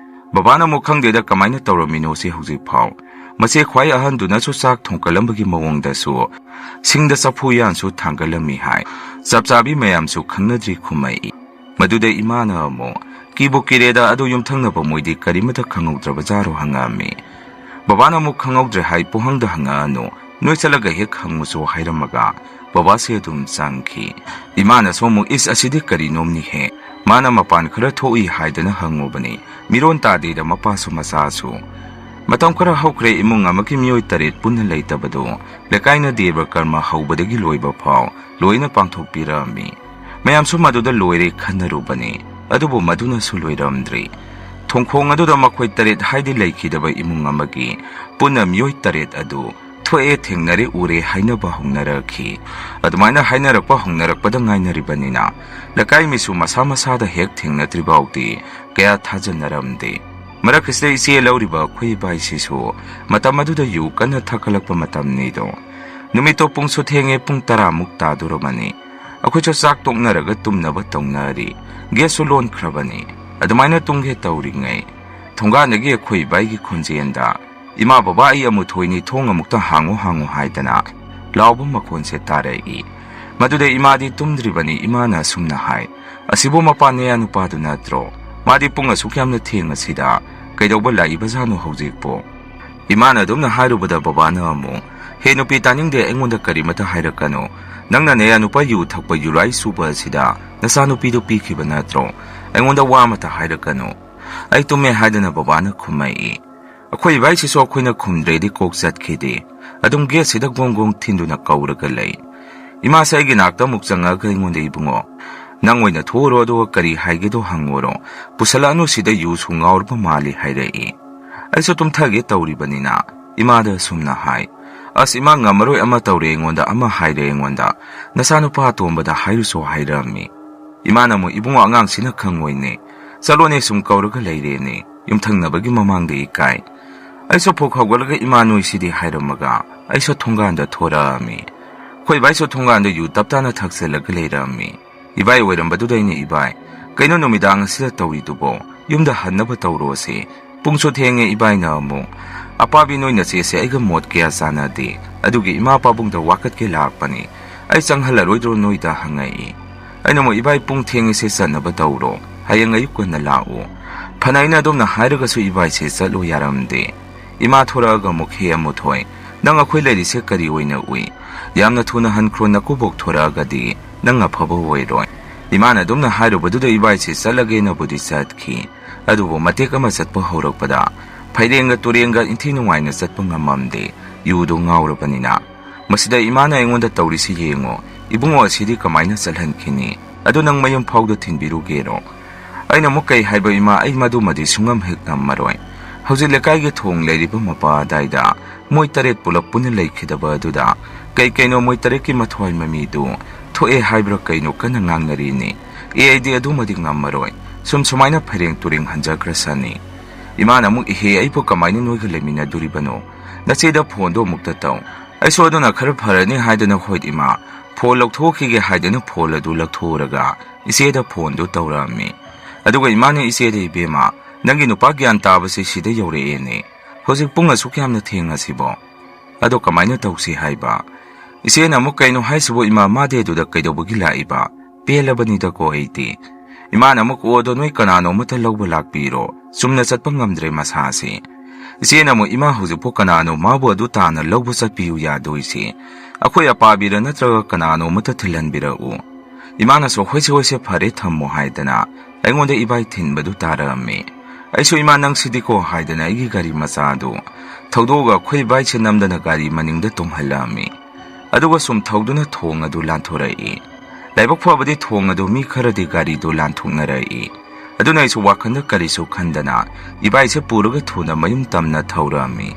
ꯕꯕꯥꯅ ꯑꯃꯨꯛ, "ꯈꯪꯗꯦꯗ, ꯀꯃꯥꯏꯅ ꯇꯧꯔꯝꯃꯤꯅꯣ ꯁꯤ ꯍꯧꯖꯤꯛ ꯐꯥꯎ꯫ ꯃꯆꯦ ꯈ꯭ꯋꯥꯏ ꯑꯍꯟꯗꯨꯅꯁꯨ ꯆꯥꯛ ꯊꯣꯡꯀꯠꯂꯝꯕꯒꯤ ꯃꯑꯣꯡꯗꯁꯨ ꯁꯤꯡꯗ ꯆꯐꯨ ꯎꯌꯥꯟꯁꯨ ꯊꯥꯡꯒꯠꯂꯝꯃꯤ" ꯍꯥꯏ꯫ ꯆꯞ ꯆꯥꯕꯤ ꯃꯌꯥꯝꯁꯨ ꯈꯪꯅꯗ꯭ꯔꯤ ꯈꯨꯝꯃꯛꯏ꯫ ꯃꯗꯨꯗ ꯏꯃꯥꯅ ꯑꯃꯨꯛ, "ꯀꯤꯕꯨ ꯀꯤꯔꯦꯗ, ꯑꯗꯨ ꯌꯨꯝꯊꯪꯅꯕ ꯃꯣꯏꯗꯤ ꯀꯔꯤꯃꯇ ꯈꯪꯍꯧꯗ꯭ꯔꯕꯖꯥꯔꯣ?" ꯍꯪꯉꯛꯑꯝꯃꯤ꯫ ꯕꯕꯥꯅ ꯑꯃꯨꯛ "ꯈꯪꯍꯧꯗ꯭ꯔꯦ ꯍꯥꯏ ꯄꯨꯡꯍꯪꯗ ꯍꯪꯉꯛꯑꯅꯨ, ꯅꯣꯏ ꯆꯠꯂꯒ ꯍꯦꯛ ꯍꯪꯉꯨꯁꯣ" ꯍꯥꯏꯔꯝꯃꯒ ꯕꯕꯥꯁꯦ ꯑꯗꯨꯝ ꯆꯪꯈꯤ꯫ ꯏꯃꯥꯅꯁꯨ ꯑꯃꯨꯛ, "ꯏꯁ, ꯑꯁꯤꯗꯤ ꯀꯔꯤꯅꯣꯝꯅꯤꯍꯦ, ꯃꯥꯅ ꯃꯄꯥꯟ ꯈꯔ ꯊꯣꯛꯏ ꯍꯥꯏꯗꯅ ꯍꯪꯉꯨꯕꯅꯤ, ꯃꯤꯔꯣꯟ ꯇꯥꯗꯦꯗ ꯃꯄꯥꯁꯨ ꯃꯆꯥꯁꯨ"꯫ ꯃꯇꯝ ꯈꯔ ꯍꯧꯈ꯭ꯔꯦ, ꯏꯃꯨꯡ ꯑꯃꯒꯤ ꯃꯤꯑꯣꯏ ꯇꯔꯦꯠ ꯄꯨꯟꯅ ꯂꯩꯇꯕꯗꯨ ꯂꯩꯀꯥꯏꯅ ꯗꯦꯕ ꯀꯔꯃ ꯍꯧꯕꯗꯒꯤ ꯂꯣꯏꯕ ꯐꯥꯎ ꯂꯣꯏꯅ ꯄꯥꯡꯊꯣꯛꯄꯤꯔꯝꯃꯤ꯫ ꯃꯌꯥꯝꯁꯨ ꯃꯗꯨꯗ ꯂꯣꯏꯔꯦ ꯈꯟꯅꯔꯨꯕꯅꯤ, ꯑꯗꯨꯕꯨ ꯃꯗꯨꯅꯁꯨ ꯂꯣꯏꯔꯝꯗ꯭ꯔꯤ꯫ ꯊꯣꯡꯈꯣꯡ ꯑꯗꯨꯗ ꯃꯈꯣꯏ ꯇꯔꯦꯠ ꯍꯥꯏꯗꯤ ꯂꯩꯈꯤꯗꯕ ꯏꯃꯨꯡ ꯑꯃꯒꯤ ꯄꯨꯟꯅ ꯃꯤꯑꯣꯏ ꯇꯔꯦꯠ ꯑꯗꯨ ꯊꯣꯛꯑꯦ, ꯊꯦꯡꯅꯔꯦ, ꯎꯔꯦ ꯍꯥꯏꯅꯕ ꯍꯧꯅꯔꯛꯈꯤ꯫ ꯑꯗꯨꯃꯥꯏꯅ ꯍꯥꯏꯅꯔꯛꯄ ꯍꯧꯅꯔꯛꯄꯗ ꯉꯥꯏꯅꯔꯤꯕꯅꯤꯅ, ꯂꯩꯀꯥꯏ ꯃꯤꯁꯨ ꯃꯁꯥ ꯃꯁꯥꯗ ꯍꯦꯛ ꯊꯦꯡꯅꯗ꯭ꯔꯤꯐꯥꯎꯗꯤ ꯀꯌꯥ ꯊꯥꯖꯅꯔꯝꯗꯦ꯫ ꯃꯔꯛ ꯑꯁꯤꯗ ꯏꯆꯦ ꯂꯧꯔꯤꯕ ꯑꯩꯈꯣꯏ ꯏꯕꯥꯏꯁꯤꯁꯨ ꯃꯇꯝ ꯑꯗꯨꯗ ꯌꯨ ꯀꯟꯅ ꯊꯛꯀꯠꯂꯛꯄ ꯃꯇꯝꯅꯤꯗꯣ꯫ ꯅꯨꯃꯤꯠꯇꯣ ꯄꯨꯡꯁꯨ ꯊꯦꯡꯉꯦ, ꯄꯨꯡ ꯇꯔꯥꯃꯨꯛ ꯇꯥꯗꯣꯔꯕꯅꯤ꯫ ꯑꯩꯈꯣꯏꯁꯨ ꯆꯥꯛ ꯇꯣꯛꯅꯔꯒ ꯇꯨꯝꯅꯕ ꯇꯧꯅꯔꯤ꯫ ꯒꯦꯠꯁꯨ ꯂꯣꯟꯈ꯭ꯔꯕꯅꯤ꯫ ꯑꯗꯨꯃꯥꯏꯅ ꯇꯨꯝꯒꯦ ꯇꯧꯔꯤꯉꯩ, ꯊꯣꯡꯒꯥꯟꯗꯒꯤ ꯑꯩꯈꯣꯏ ꯏꯕꯥꯏꯒꯤ ꯈꯣꯟꯖꯦꯜꯗ, "ꯏꯃꯥ, ꯕꯕꯥ, ꯑꯩ ꯑꯃꯨꯊꯣꯏꯅꯤ, ꯊꯣꯡ ꯑꯃꯨꯛꯇ ꯍꯥꯡꯉꯨ, ꯍꯥꯡꯉꯨ" ꯍꯥꯏꯗꯅ ꯂꯥꯎꯕ ꯃꯈꯣꯟꯁꯦ ꯇꯥꯔꯛꯏ꯫ ꯃꯗꯨꯗ ꯏꯃꯥꯗꯤ ꯇꯨꯝꯗ꯭ꯔꯤꯕꯅꯤ꯫ ꯏꯃꯥꯅ ꯑꯁꯨꯝꯅ ꯍꯥꯏ, "ꯑꯁꯤꯕꯨ ꯃꯄꯥꯟ ꯅꯌꯥ ꯅꯨꯄꯥꯗꯨ ꯅꯠꯇ꯭ꯔꯣ? ꯃꯥꯗꯤ ꯄꯨꯡ ꯑꯁꯨꯛ ꯌꯥꯝꯅ ꯊꯦꯡꯉꯁꯤꯗ ꯀꯩꯗꯧꯕ ꯂꯥꯛꯏꯕꯖꯥꯠꯅꯣ ꯍꯧꯖꯤꯛꯄꯨ?" ꯏꯃꯥꯅ ꯑꯗꯨꯝꯅ ꯍꯥꯏꯔꯨꯕꯗ ꯕꯕꯥꯅ ꯑꯃꯨꯛ, "ꯍꯦ ꯅꯨꯄꯤ, ꯇꯥꯅꯤꯡꯗꯦ, ꯑꯩꯉꯣꯟꯗ ꯀꯔꯤꯃꯇ ꯍꯥꯏꯔꯛꯀꯅꯨ꯫ ꯅꯪꯅ ꯅꯌꯥ ꯅꯨꯄꯥ ꯌꯨ ꯊꯛꯄ ꯌꯨꯔꯥꯏ ꯁꯨꯕ ꯑꯁꯤꯗ ꯅꯆꯥꯅꯨꯄꯤꯗꯨ ꯄꯤꯈꯤꯕ ꯅꯠꯇ꯭ꯔꯣ? ꯑꯩꯉꯣꯟꯗ ꯋꯥ ꯑꯃꯇ ꯍꯥꯏꯔꯛꯀꯅꯨ"꯫ "ꯑꯩ ꯇꯨꯝꯃꯦ" ꯍꯥꯏꯗꯅ ꯕꯕꯥꯅ ꯈꯨꯝꯃꯛꯏ꯫ ꯑꯩꯈꯣꯏ ꯏꯕꯥꯏꯁꯤꯁꯨ ꯑꯩꯈꯣꯏꯅ ꯈꯨꯝꯗ꯭ꯔꯦꯗꯤ ꯀꯣꯛ ꯆꯠꯈꯤꯗꯦ꯫ ꯑꯗꯨꯝ ꯒꯦꯠꯁꯤꯗ ꯒꯣꯡ ꯒꯣꯡ ꯊꯤꯟꯗꯨꯅ ꯀꯧꯔꯒ ꯂꯩ꯫ ꯏꯃꯥꯁꯦ ꯑꯩꯒꯤ ꯅꯥꯛꯇ ꯑꯃꯨꯛ ꯆꯪꯉꯛꯑꯒ ꯑꯩꯉꯣꯟꯗ, "ꯏꯕꯨꯡꯉꯣ, ꯅꯪ ꯑꯣꯏꯅ ꯊꯣꯛꯎꯔꯣ, ꯑꯗꯨꯒ ꯀꯔꯤ ꯍꯥꯏꯒꯦꯗꯣ ꯍꯪꯉꯨꯔꯣ꯫ ꯄꯨꯁꯜꯂꯛꯑꯅꯨ ꯁꯤꯗ, ꯌꯨꯁꯨ ꯉꯥꯎꯔꯕ ꯃꯥꯜꯂꯤ" ꯍꯥꯏꯔꯛꯏ꯫ ꯑꯩꯁꯨ ꯇꯨꯝꯊꯒꯦ ꯇꯧꯔꯤꯕꯅꯤꯅ ꯏꯃꯥꯗ ꯑꯁꯨꯝꯅ ꯍꯥꯏ, "ꯑꯁ ꯏꯃꯥ, ꯉꯝꯃꯔꯣꯏ, ꯑꯃ ꯇꯧꯔꯦ ꯑꯩꯉꯣꯟꯗ, ꯑꯃ ꯍꯥꯏꯔꯦ ꯑꯩꯉꯣꯟꯗ꯫ ꯅꯆꯥꯅꯨꯄꯥ ꯑꯇꯣꯝꯕꯗ ꯍꯥꯏꯔꯨꯁꯣ ꯍꯥꯏꯔꯛꯑꯝꯃꯤ"꯫ ꯏꯃꯥꯅ ꯑꯃꯨꯛ, "ꯏꯕꯨꯡꯉꯣ, ꯑꯉꯥꯡꯁꯤꯅ ꯈꯪꯉꯣꯏꯅꯦ꯫ ꯆꯠꯂꯣꯅꯦ, ꯁꯨꯝ ꯀꯧꯔꯒ ꯂꯩꯔꯦꯅꯦ꯫ ꯌꯨꯝꯊꯪꯅꯕꯒꯤ ꯃꯃꯥꯡꯗ ꯏꯀꯥꯏ"꯫ ꯑꯩꯁꯨ ꯐꯨꯛ ꯍꯧꯒꯠꯂꯒ, "ꯏꯃꯥ, ꯅꯣꯏꯁꯤꯗꯤ" ꯍꯥꯏꯔꯝꯃꯒ ꯑꯩꯁꯨ ꯊꯣꯡꯒꯥꯟꯗ ꯊꯣꯔꯛꯑꯝꯃꯤ꯫ ꯑꯩꯈꯣꯏ ꯏꯕꯥꯏꯁꯨ ꯊꯣꯡꯒꯥꯟꯗ ꯌꯨ ꯇꯞ ꯇꯥꯅ ꯊꯛꯆꯜꯂꯒ ꯂꯩꯔꯝꯃꯤ꯫ ꯏꯕꯥꯏ ꯑꯣꯏꯔꯝꯕꯗꯨꯗ ꯑꯩꯅ, "ꯏꯕꯥꯏ, ꯀꯩꯅꯣ ꯅꯨꯃꯤꯗꯥꯡ ꯑꯁꯤꯗ ꯇꯧꯔꯤꯗꯨꯕꯣ? ꯌꯨꯝꯗ ꯍꯟꯅꯕ ꯇꯧꯔꯣꯁꯦ꯫ ꯄꯨꯡꯁꯨ ꯊꯦꯡꯉꯦ"꯫ ꯏꯕꯥꯏꯅ ꯑꯃꯨꯛ, "ꯑꯄꯥꯕꯤ, ꯅꯣꯏ ꯅꯆꯦꯁꯦ ꯑꯩꯒ ꯃꯣꯠ ꯀꯌꯥ ꯆꯥꯟꯅꯗꯦ꯫ ꯑꯗꯨꯒꯤ ꯏꯃꯥ ꯄꯥꯕꯨꯡꯗ ꯋꯥꯀꯠꯀꯦ ꯂꯥꯛꯄꯅꯤ꯫ "ꯑꯩ ꯆꯪꯍꯜꯂꯔꯣꯏꯗ꯭ꯔꯣ ꯅꯣꯏꯗ?" ꯍꯪꯉꯛꯏ꯫ ꯑꯩꯅ ꯑꯃꯨꯛ, "ꯏꯕꯥꯏ, ꯄꯨꯡ ꯊꯦꯡꯉꯤꯁꯦ, ꯆꯠꯅꯕ ꯇꯧꯔꯣ, ꯍꯌꯦꯡ ꯑꯌꯨꯛ ꯉꯟꯅ ꯂꯥꯛꯎ"꯫ ꯐꯅ ꯑꯩꯅ ꯑꯗꯨꯝꯅ ꯍꯥꯏꯔꯒꯁꯨ ꯏꯕꯥꯏꯁꯦ ꯆꯠꯂꯨ ꯌꯥꯔꯝꯗꯦ꯫ ꯏꯃꯥ ꯊꯣꯔꯛꯑꯒ ꯑꯃꯨꯛ, "ꯍꯦ ꯑꯃꯨꯊꯣꯏ, ꯅꯪ ꯑꯩꯈꯣꯏ ꯂꯩꯔꯤꯁꯦ ꯀꯔꯤ ꯑꯣꯏꯅ ꯎꯏ? ꯌꯥꯝꯅ ꯊꯨꯅ ꯍꯟꯈ꯭ꯔꯣ, ꯅꯀꯨꯕꯣꯛ ꯊꯣꯔꯛꯑꯒꯗꯤ ꯅꯪ ꯑꯐꯕ ꯑꯣꯏꯔꯣꯏ"꯫ ꯏꯃꯥꯅ ꯑꯗꯨꯝꯅ ꯍꯥꯏꯔꯨꯕꯗꯨꯗ ꯏꯕꯥꯏꯁꯦ ꯆꯠꯂꯒꯦꯅꯕꯨꯗꯤ ꯆꯠꯈꯤ꯫ ꯑꯗꯨꯕꯨ ꯃꯇꯦꯛ ꯑꯃ ꯆꯠꯄ ꯍꯧꯔꯛꯄꯗ ꯐꯩꯔꯦꯡꯒ ꯇꯨꯔꯦꯡꯒ ꯏꯟꯊꯤ ꯅꯨꯡꯉꯥꯏꯅ ꯆꯠꯄ ꯉꯝꯃꯝꯗꯦ, ꯌꯨꯗꯨ ꯉꯥꯎꯔꯕꯅꯤꯅ꯫ ꯃꯁꯤꯗ ꯏꯃꯥꯅ ꯑꯩꯉꯣꯟꯗ ꯇꯧꯔꯤꯁꯤ ꯌꯦꯡꯉꯣ, ꯏꯕꯨꯡꯉꯣ ꯑꯁꯤꯗꯤ ꯀꯃꯥꯏꯅ ꯆꯠꯍꯟꯈꯤꯅꯤ? ꯑꯗꯨ ꯅꯪ ꯃꯌꯨꯝ ꯐꯥꯎꯗ ꯊꯤꯟꯕꯤꯔꯨꯒꯦꯔꯣ? ꯑꯩꯅ ꯑꯃꯨꯛ, "ꯀꯩ ꯍꯥꯏꯕ ꯏꯃꯥ, ꯑꯩ ꯃꯗꯨꯃꯗꯤ ꯁꯨꯡꯉꯝ ꯍꯦꯛ ꯉꯝꯃꯔꯣꯏ꯫ ꯍꯧꯖꯤꯛ ꯂꯩꯀꯥꯏꯒꯤ ꯊꯣꯡ ꯂꯩꯔꯤꯕ ꯃꯄꯥ ꯑꯗꯥꯏꯗ ꯃꯣꯏ ꯇꯔꯦꯠ ꯄꯨꯂꯞ ꯄꯨꯟꯅ ꯂꯩꯈꯤꯗꯕ ꯑꯗꯨꯗ ꯀꯩ ꯀꯩꯅꯣ ꯃꯣꯏ ꯇꯔꯦꯠꯀꯤ ꯃꯊ꯭ꯋꯥꯏ ꯃꯃꯤꯗꯨ ꯊꯣꯛꯑꯦ ꯍꯥꯏꯕ꯭ꯔꯥ ꯀꯩꯅꯣ ꯀꯟꯅ ꯉꯥꯡꯅꯔꯤꯅꯤ꯫ ꯑꯦ, ꯑꯩꯗꯤ ꯑꯗꯨꯃꯗꯤ ꯉꯝꯃꯔꯣꯏ꯫ ꯁꯨꯝ ꯁꯨꯃꯥꯏꯅ ꯐꯩꯔꯦꯡ ꯇꯨꯔꯦꯡ ꯍꯟꯖꯈ꯭ꯔꯁꯅꯤ"꯫ ꯏꯃꯥꯅ ꯑꯃꯨꯛ, "ꯏꯍꯦ, ꯑꯩꯕꯨ ꯀꯃꯥꯏꯅ ꯅꯣꯏꯒ ꯂꯩꯃꯤꯟꯅꯗꯣꯔꯤꯕꯅꯣ? ꯅꯆꯦꯗ ꯐꯣꯟꯗꯣ ꯑꯃꯨꯛꯇ ꯇꯧ"꯫ ꯑꯩꯁꯨ ꯑꯗꯨꯅ ꯈꯔ ꯐꯔꯅꯤ ꯍꯥꯏꯗꯅ, "ꯍꯣꯏ ꯏꯃꯥ", ꯐꯣꯟ ꯂꯧꯊꯣꯛꯈꯤꯒꯦ ꯍꯥꯏꯗꯅ ꯐꯣꯟ ꯑꯗꯨ ꯂꯧꯊꯣꯛꯎꯔꯒ ꯏꯆꯦꯗ ꯐꯣꯟꯗꯨ ꯇꯧꯔꯛꯑꯝꯃꯤ꯫ ꯑꯗꯨꯒ ꯏꯃꯥꯅ ꯏꯆꯦꯗ, "ꯏꯕꯦꯝꯃ, ꯅꯪꯒꯤ ꯅꯨꯄꯥ ꯒ꯭ꯌꯥꯟ ꯇꯥꯕꯁꯦ ꯁꯤꯗ ꯌꯧꯔꯛꯑꯦꯅꯦ꯫ ꯍꯧꯖꯤꯛ ꯄꯨꯡ ꯑꯁꯨꯛ ꯌꯥꯝꯅ ꯊꯦꯡꯉꯁꯤꯕꯣ? ꯑꯗꯣ ꯀꯃꯥꯏꯅ ꯇꯧꯁꯤ ꯍꯥꯏꯕ?" ꯏꯆꯦꯅ ꯑꯃꯨꯛ, "ꯀꯩꯅꯣ ꯍꯥꯏꯁꯤꯕꯣ ꯏꯃꯥ, ꯃꯥꯗꯤ ꯑꯗꯨꯗ ꯀꯩꯗꯧꯕꯒꯤ ꯂꯥꯛꯏꯕ? ꯄꯦꯜꯂꯕꯅꯤꯗꯀꯣ ꯑꯩꯗꯤ"꯫ ꯏꯃꯥꯅ ꯑꯃꯨꯛ, "ꯑꯣ, ꯑꯗꯣ ꯅꯣꯏ ꯀꯅꯥꯅꯣ ꯑꯃꯇ ꯂꯧꯕ ꯂꯥꯛꯄꯤꯔꯣ, ꯆꯨꯝꯅ ꯆꯠꯄ ꯉꯝꯗ꯭ꯔꯦ ꯃꯁꯥꯁꯤ"꯫ ꯏꯆꯦꯅ ꯑꯃꯨꯛ, "ꯏꯃꯥ, ꯍꯧꯖꯤꯛꯄꯨ ꯀꯅꯥꯅꯣ ꯃꯥꯕꯨ ꯑꯗꯨ ꯇꯥꯅ ꯂꯧꯕ ꯆꯠꯄꯤꯌꯨ ꯌꯥꯗꯣꯏꯁꯤ? ꯑꯩꯈꯣꯏ ꯑꯄꯥꯕꯤꯔ ꯅꯠꯇ꯭ꯔꯒ ꯀꯅꯥꯅꯣ ꯑꯃꯇ ꯊꯤꯜꯍꯟꯕꯤꯔꯛꯎ"꯫ ꯏꯃꯥꯅꯁꯨ, "ꯍꯣꯏꯁꯦ, ꯍꯣꯏꯁꯦ, ꯐꯔꯦ, ꯊꯝꯃꯣ" ꯍꯥꯏꯗꯅ ꯑꯩꯉꯣꯟꯗ ꯏꯕꯥꯏ ꯊꯤꯟꯕꯗꯨ ꯇꯥꯔꯛꯑꯝꯃꯤ꯫ ꯑꯩꯁꯨ, "ꯏꯃꯥ, ꯅꯪꯁꯤꯗꯤꯀꯣ" ꯍꯥꯏꯗꯅ ꯑꯩꯒꯤ ꯒꯥꯔꯤ ꯃꯆꯥꯗꯨ ꯊꯧꯗꯣꯛꯑꯒ ꯑꯩꯈꯣꯏ ꯏꯕꯥꯏꯁꯦ ꯅꯝꯗꯅ ꯒꯥꯔꯤ ꯃꯅꯤꯡꯗ ꯇꯣꯡꯍꯜꯂꯛꯑꯝꯃꯤ꯫ ꯑꯗꯨꯒ ꯁꯨꯝ ꯊꯧꯗꯨꯅ ꯊꯣꯡ ꯑꯗꯨ ꯂꯥꯟꯊꯣꯔꯛꯏ꯫ ꯂꯥꯏꯕꯛ ꯐꯕꯗꯤ ꯊꯣꯡ ꯑꯗꯨ ꯃꯤ ꯈꯔꯗꯤ ꯒꯥꯔꯤꯗꯨ ꯂꯥꯟꯊꯣꯛꯅꯔꯛꯏ꯫ ꯑꯗꯨꯅ ꯑꯩꯁꯨ ꯋꯥꯈꯜꯗ ꯀꯔꯤꯁꯨ ꯈꯟꯗꯅ ꯏꯕꯥꯏꯁꯦ ꯄꯨꯔꯒ ꯊꯨꯅ ꯃꯌꯨꯝ ꯇꯝꯅ ꯊꯧꯔꯛꯑꯝꯃꯤ꯫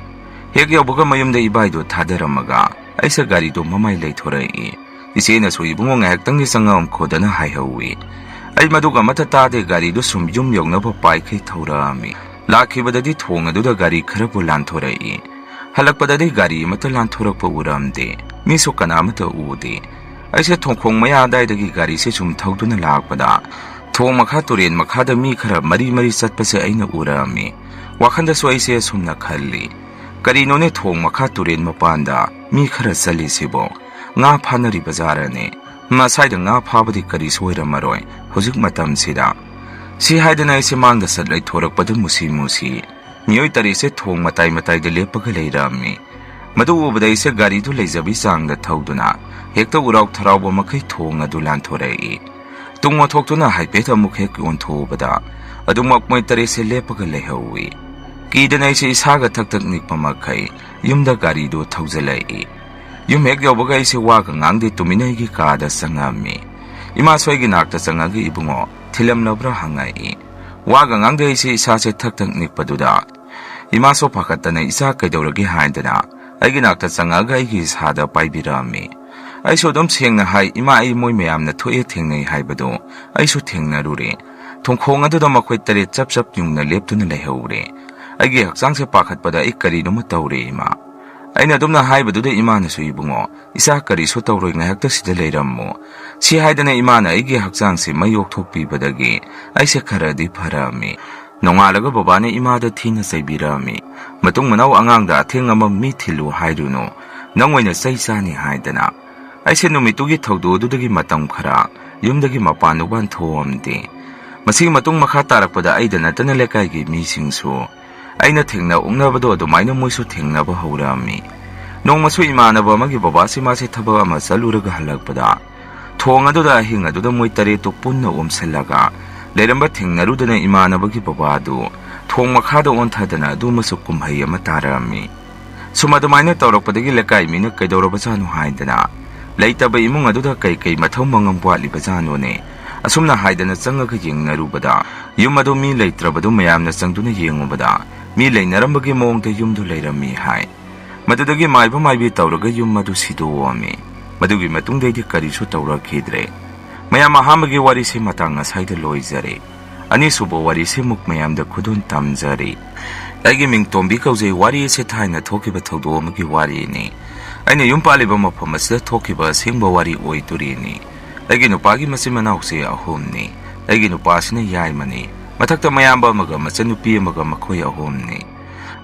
ꯍꯦꯛ ꯌꯧꯕꯒ ꯃꯌꯨꯝꯗ ꯏꯕꯥꯏꯗꯨ ꯊꯥꯗꯔꯝꯃꯒ ꯑꯩꯁꯦ ꯒꯥꯔꯤꯗꯨ ꯃꯃꯥꯏ ꯂꯩꯊꯣꯔꯛꯏ꯫ ꯏꯆꯦꯅꯁꯨ, "ꯏꯕꯨꯡꯉꯣ, ꯉꯥꯏꯍꯥꯛꯇꯪꯗꯤ ꯆꯪꯉꯛꯑꯝꯈꯣꯗꯅ" ꯍꯥꯏꯍꯧꯏ꯫ ꯑꯩ ꯃꯗꯨꯒ ꯑꯃꯠꯇ ꯇꯥꯗꯦ, ꯒꯥꯔꯤꯗꯨ ꯁꯨꯝ ꯌꯨꯝ ꯌꯧꯅꯕ ꯄꯥꯏꯈꯩ ꯊꯧꯔꯛꯑꯝꯃꯤ꯫ ꯂꯥꯛꯈꯤꯕꯗꯗꯤ ꯊꯣꯡ ꯑꯗꯨꯗ ꯒꯥꯔꯤ ꯈꯔꯕꯨ ꯂꯥꯟꯊꯣꯔꯛꯏ꯫ ꯍꯜꯂꯛꯄꯗꯗꯤ ꯒꯥꯔꯤ ꯑꯃꯠꯇ ꯂꯥꯟꯊꯣꯔꯛꯄ ꯎꯔꯝꯗꯦ꯫ ꯃꯤꯁꯨ ꯀꯅꯥ ꯑꯃꯠꯇ ꯎꯗꯦ꯫ ꯑꯩꯁꯦ ꯊꯣꯡꯈꯣꯡ ꯃꯌꯥ ꯑꯗꯥꯏꯗꯒꯤ ꯒꯥꯔꯤꯁꯦ ꯁꯨꯝ ꯊꯧꯗꯨꯅ ꯂꯥꯛꯄꯗ, ꯊꯣꯡ ꯃꯈꯥ ꯇꯨꯔꯦꯟ ꯃꯈꯥꯗ ꯃꯤ ꯈꯔ ꯃꯔꯤ ꯃꯔꯤ ꯆꯠꯄꯁꯦ ꯑꯩꯅ ꯎꯔꯛꯑꯝꯃꯤ꯫ ꯋꯥꯈꯜꯗꯁꯨ ꯑꯩꯁꯦ ꯑꯁꯨꯝꯅ ꯈꯜꯂꯤ, "ꯀꯔꯤꯅꯣꯅꯦ ꯊꯣꯡ ꯃꯈꯥ ꯇꯨꯔꯦꯟ ꯃꯄꯥꯟꯗ ꯃꯤ ꯈꯔ ꯆꯠꯂꯤꯁꯤꯕꯣ? ꯉꯥ ꯐꯥꯅꯔꯤꯕ ꯖꯥꯔꯅꯤ꯫ ꯃꯁꯥꯏꯗ ꯉꯥ ꯐꯥꯕꯗꯤ ꯀꯔꯤꯁꯨ ꯑꯣꯏꯔꯝꯃꯔꯣꯏ ꯍꯧꯖꯤꯛ ꯃꯇꯝꯁꯤꯗ꯫ ꯁꯤ ꯍꯥꯏꯗꯅ ꯑꯩꯁꯦ ꯃꯥꯡꯗ ꯆꯠ ꯂꯩꯊꯣꯔꯛꯄꯗꯨ ꯃꯨꯁꯤ ꯃꯨꯁꯤ꯫ ꯃꯤꯑꯣꯏ ꯇꯔꯦꯠꯁꯦ ꯊꯣꯡ ꯃꯇꯥꯏ ꯃꯇꯥꯏꯗ ꯂꯦꯞꯄꯒ ꯂꯩꯔꯝꯃꯤ꯫ ꯃꯗꯨ ꯎꯕꯗ ꯑꯩꯁꯦ ꯒꯥꯔꯤꯗꯨ ꯂꯩꯖꯕꯤ ꯆꯥꯡꯗ ꯊꯧꯗꯨꯅ ꯍꯦꯛꯇ ꯎꯔꯥꯎ ꯊꯔꯥꯎꯕ ꯃꯈꯩ ꯊꯣꯡ ꯑꯗꯨ ꯂꯥꯟꯊꯣꯔꯛꯏ꯫ ꯇꯨꯡ ꯑꯣꯟꯊꯣꯛꯇꯨꯅ ꯍꯥꯏꯐꯦꯠ ꯑꯃꯨꯛ ꯍꯦꯛ ꯑꯣꯟꯊꯣꯛꯎꯕꯗ ꯑꯗꯨꯃꯛ ꯃꯣꯏ ꯇꯔꯦꯠꯁꯦ ꯂꯦꯞꯄꯒ ꯂꯩꯍꯧꯏ꯫ ꯀꯤꯗꯅ ꯑꯩꯁꯦ ꯏꯁꯥꯒ ꯊꯛ ꯊꯛ ꯅꯤꯛꯄ ꯃꯈꯩ ꯌꯨꯝꯗ ꯒꯥꯔꯤꯗꯨ ꯊꯧꯖꯤꯜꯂꯛꯏ꯫ ꯌꯨꯝ ꯍꯦꯛ ꯌꯧꯕꯒ ꯑꯩꯁꯦ ꯋꯥꯒ ꯉꯥꯡꯗꯦ ꯇꯨꯃꯤꯟꯅ ꯑꯩꯒꯤ ꯀꯥꯗ ꯆꯪꯉꯝꯃꯤ꯫ ꯏꯃꯥꯁꯨ ꯑꯩꯒꯤ ꯅꯥꯛꯇ ꯆꯪꯉꯒ "ꯏꯕꯨꯡꯉꯣ, ꯊꯤꯜꯂꯝꯂꯕ꯭ꯔꯥ?" ꯍꯪꯉꯛꯏ꯫ ꯋꯥꯒ ꯉꯥꯡꯗꯦ ꯑꯩꯁꯦ ꯏꯁꯥꯁꯦ ꯊꯛ ꯊꯛ ꯅꯤꯛꯄꯗꯨꯗ ꯏꯃꯥꯁꯨ ꯄꯥꯈꯠꯇꯅ "ꯏꯆꯥ ꯀꯩꯗꯧꯔꯒꯦ?" ꯍꯥꯏꯗꯅ ꯑꯩꯒꯤ ꯅꯥꯛꯇ ꯆꯪꯉꯛꯑꯒ ꯑꯩꯒꯤ ꯏꯁꯥꯗ ꯄꯥꯏꯕꯤꯔꯛꯑꯝꯃꯤ꯫ ꯑꯩꯁꯨ ꯑꯗꯨꯝ ꯁꯦꯡꯅ ꯍꯥꯏ, "ꯏꯃꯥ, ꯑꯩ ꯃꯣꯏ ꯃꯌꯥꯝꯅ ꯊꯣꯛꯑꯦ ꯊꯦꯡꯅꯩ ꯍꯥꯏꯕꯗꯨ ꯑꯩꯁꯨ ꯊꯦꯡꯅꯔꯨꯔꯦ꯫ ꯊꯣꯡꯈꯣꯡ ꯑꯗꯨꯗ ꯃꯈꯣꯏ ꯇꯔꯦꯠ ꯆꯞ ꯆꯞ ꯌꯨꯡꯅ ꯂꯦꯞꯇꯨꯅ ꯂꯩꯍꯧꯔꯦ꯫ ꯑꯩꯒꯤ ꯍꯛꯆꯥꯡꯁꯦ ꯄꯥꯈꯠꯄꯗ ꯑꯩ ꯀꯔꯤꯅꯣꯃ ꯇꯧꯔꯦ ꯏꯃꯥ꯫" ꯑꯩꯅ ꯑꯗꯨꯝꯅ ꯍꯥꯏꯕꯗꯨꯗ ꯏꯃꯥꯅꯁꯨ "ꯏꯕꯨꯡꯉꯣ, ꯏꯆꯥ ꯀꯔꯤꯁꯨ ꯇꯧꯔꯣꯏ, ꯉꯥꯏꯍꯥꯛꯇ ꯁꯤꯗ ꯂꯩꯔꯝꯃꯨ" ꯁꯤ ꯍꯥꯏꯗꯅ ꯏꯃꯥꯅ ꯑꯩꯒꯤ ꯍꯛꯆꯥꯡꯁꯦ ꯃꯩ ꯑꯣꯛꯊꯣꯛꯄꯤꯕꯗꯒꯤ ꯑꯩꯁꯦ ꯈꯔꯗꯤ ꯐꯔꯛꯑꯝꯃꯤ꯫ ꯅꯣꯡꯉꯥꯜꯂꯒ ꯕꯕꯥꯅ ꯏꯃꯥꯗ ꯊꯤꯅ ꯆꯩꯕꯤꯔꯛꯑꯝꯃꯤ꯫ "ꯃꯇꯨꯡ ꯃꯅꯥꯎ ꯑꯉꯥꯡꯗ ꯑꯊꯦꯡ ꯑꯃ ꯃꯤ ꯊꯤꯜꯂꯨ ꯍꯥꯏꯔꯨꯅꯨ, ꯅꯪ ꯑꯣꯏꯅ ꯆꯩ ꯆꯥꯅꯤ" ꯍꯥꯏꯗꯅ꯫ ꯑꯩꯁꯦ ꯅꯨꯃꯤꯠꯇꯨꯒꯤ ꯊꯧꯗꯣꯛ ꯑꯗꯨꯗꯒꯤ ꯃꯇꯝ ꯈꯔ ꯌꯨꯝꯗꯒꯤ ꯃꯄꯥꯟ ꯅꯨꯄꯥꯟ ꯊꯣꯛꯑꯝꯗꯦ꯫ ꯃꯁꯤꯒꯤ ꯃꯇꯨꯡ ꯃꯈꯥ ꯇꯥꯔꯛꯄꯗ ꯑꯩꯗ ꯅꯠꯇꯅ ꯂꯩꯀꯥꯏꯒꯤ ꯃꯤꯁꯤꯡꯁꯨ ꯑꯩꯅ ꯊꯦꯡꯅ ꯎꯛꯅꯕꯗꯣ ꯑꯗꯨꯃꯥꯏꯅ ꯃꯣꯏꯁꯨ ꯊꯦꯡꯅꯕ ꯍꯧꯔꯛꯑꯝꯃꯤ꯫ ꯅꯣꯡꯃꯁꯨ ꯏꯃꯥꯟꯅꯕ ꯑꯃꯒꯤ ꯕꯕꯥꯁꯤ ꯃꯥꯁꯦ ꯊꯕꯛ ꯑꯃ ꯆꯠꯂꯨꯔꯒ ꯍꯜꯂꯛꯄꯗ ꯊꯣꯡ ꯑꯗꯨꯗ ꯑꯍꯤꯡ ꯑꯗꯨꯗ ꯃꯣꯏ ꯇꯔꯦꯠꯇꯨ ꯄꯨꯟꯅ ꯑꯣꯝꯁꯤꯜꯂꯒ ꯂꯩꯔꯝꯕ ꯊꯦꯡꯅꯔꯨꯗꯅ ꯏꯃꯥꯟꯅꯕꯒꯤ ꯕꯕꯥꯗꯨ ꯊꯣꯡ ꯃꯈꯥꯗ ꯑꯣꯟꯊꯗꯅ ꯑꯗꯨꯃꯁꯨ ꯀꯨꯝꯍꯩ ꯑꯃ ꯇꯥꯔꯛꯑꯝꯃꯤ꯫ ꯁꯨꯝ ꯑꯗꯨꯃꯥꯏꯅ ꯇꯧꯔꯛꯄꯗꯒꯤ ꯂꯩꯀꯥꯏ ꯃꯤꯅ "ꯀꯩꯗꯧꯔꯕꯖꯥꯠꯅꯣ?" ꯍꯥꯏꯗꯅ, "ꯂꯩꯇꯕ ꯏꯃꯨꯡ ꯑꯗꯨꯗ ꯀꯩ ꯀꯩ ꯃꯊꯧ ꯃꯉꯝ ꯋꯥꯠꯂꯤꯕꯖꯥꯠꯅꯣꯅꯦ?" ꯑꯁꯨꯝꯅ ꯍꯥꯏꯗꯅ ꯆꯪꯉꯒ ꯌꯦꯡꯅꯔꯨꯕꯗ ꯌꯨꯝ ꯑꯗꯨ ꯃꯤ ꯂꯩꯇ꯭ꯔꯕꯗꯨ ꯃꯌꯥꯝꯅ ꯆꯪꯗꯨꯅ ꯌꯦꯡꯉꯨꯕꯗ ꯃꯤ ꯂꯩꯅꯔꯝꯕꯒꯤ ꯃꯑꯣꯡꯗ ꯌꯨꯝꯗꯨ ꯂꯩꯔꯝꯃꯤ ꯍꯥꯏ꯫ ꯃꯗꯨꯗꯒꯤ ꯃꯥꯏꯕ ꯃꯥꯏꯕꯤ ꯇꯧꯔꯒ ꯌꯨꯝ ꯑꯗꯨ ꯁꯤꯗꯣꯛꯑꯝꯃꯤ꯫ ꯃꯗꯨꯒꯤ ꯃꯇꯨꯡꯗꯩꯗꯤ ꯀꯔꯤꯁꯨ ꯇꯧꯔꯛꯈꯤꯗ꯭ꯔꯦ꯫ ꯃꯌꯥꯝ, ꯑꯍꯥꯟꯕꯒꯤ ꯋꯥꯔꯤꯁꯤ ꯃꯇꯥꯡ ꯑꯁꯥꯏꯗ ꯂꯣꯏꯖꯔꯦ꯫ ꯑꯅꯤꯁꯨꯕ ꯋꯥꯔꯤꯁꯤ ꯑꯃꯨꯛ ꯃꯌꯥꯝꯗ ꯈꯨꯗꯣꯜ ꯇꯝꯖꯔꯤ꯫ ꯑꯩꯒꯤ ꯃꯤꯡ ꯇꯣꯝꯕꯤ ꯀꯧꯖꯩ꯫ ꯋꯥꯔꯤ ꯑꯁꯤ ꯊꯥꯏꯅ ꯊꯣꯛꯈꯤꯕ ꯊꯧꯗꯣꯛ ꯑꯃꯒꯤ ꯋꯥꯔꯤꯅꯤ꯫ ꯑꯩꯅ ꯌꯨꯝ ꯄꯥꯜꯂꯤꯕ ꯃꯐꯝ ꯑꯁꯤꯗ ꯊꯣꯛꯈꯤꯕ ꯑꯁꯦꯡꯕ ꯋꯥꯔꯤ ꯑꯣꯏꯗꯣꯔꯤꯅꯤ꯫ ꯑꯩꯒꯤ ꯅꯨꯄꯥꯒꯤ ꯃꯆꯤꯟ ꯃꯅꯥꯎꯁꯦ ꯑꯍꯨꯝꯅꯤ꯫ ꯑꯩꯒꯤ ꯅꯨꯄꯥꯁꯤꯅ ꯌꯥꯏꯃꯅꯤ꯫ ꯃꯊꯛꯇ ꯃꯌꯥꯝꯕ ꯑꯃꯒ ꯃꯆꯟꯅꯨꯄꯤ ꯑꯃꯒ ꯃꯈꯣꯏ ꯑꯍꯨꯝꯅꯤ꯫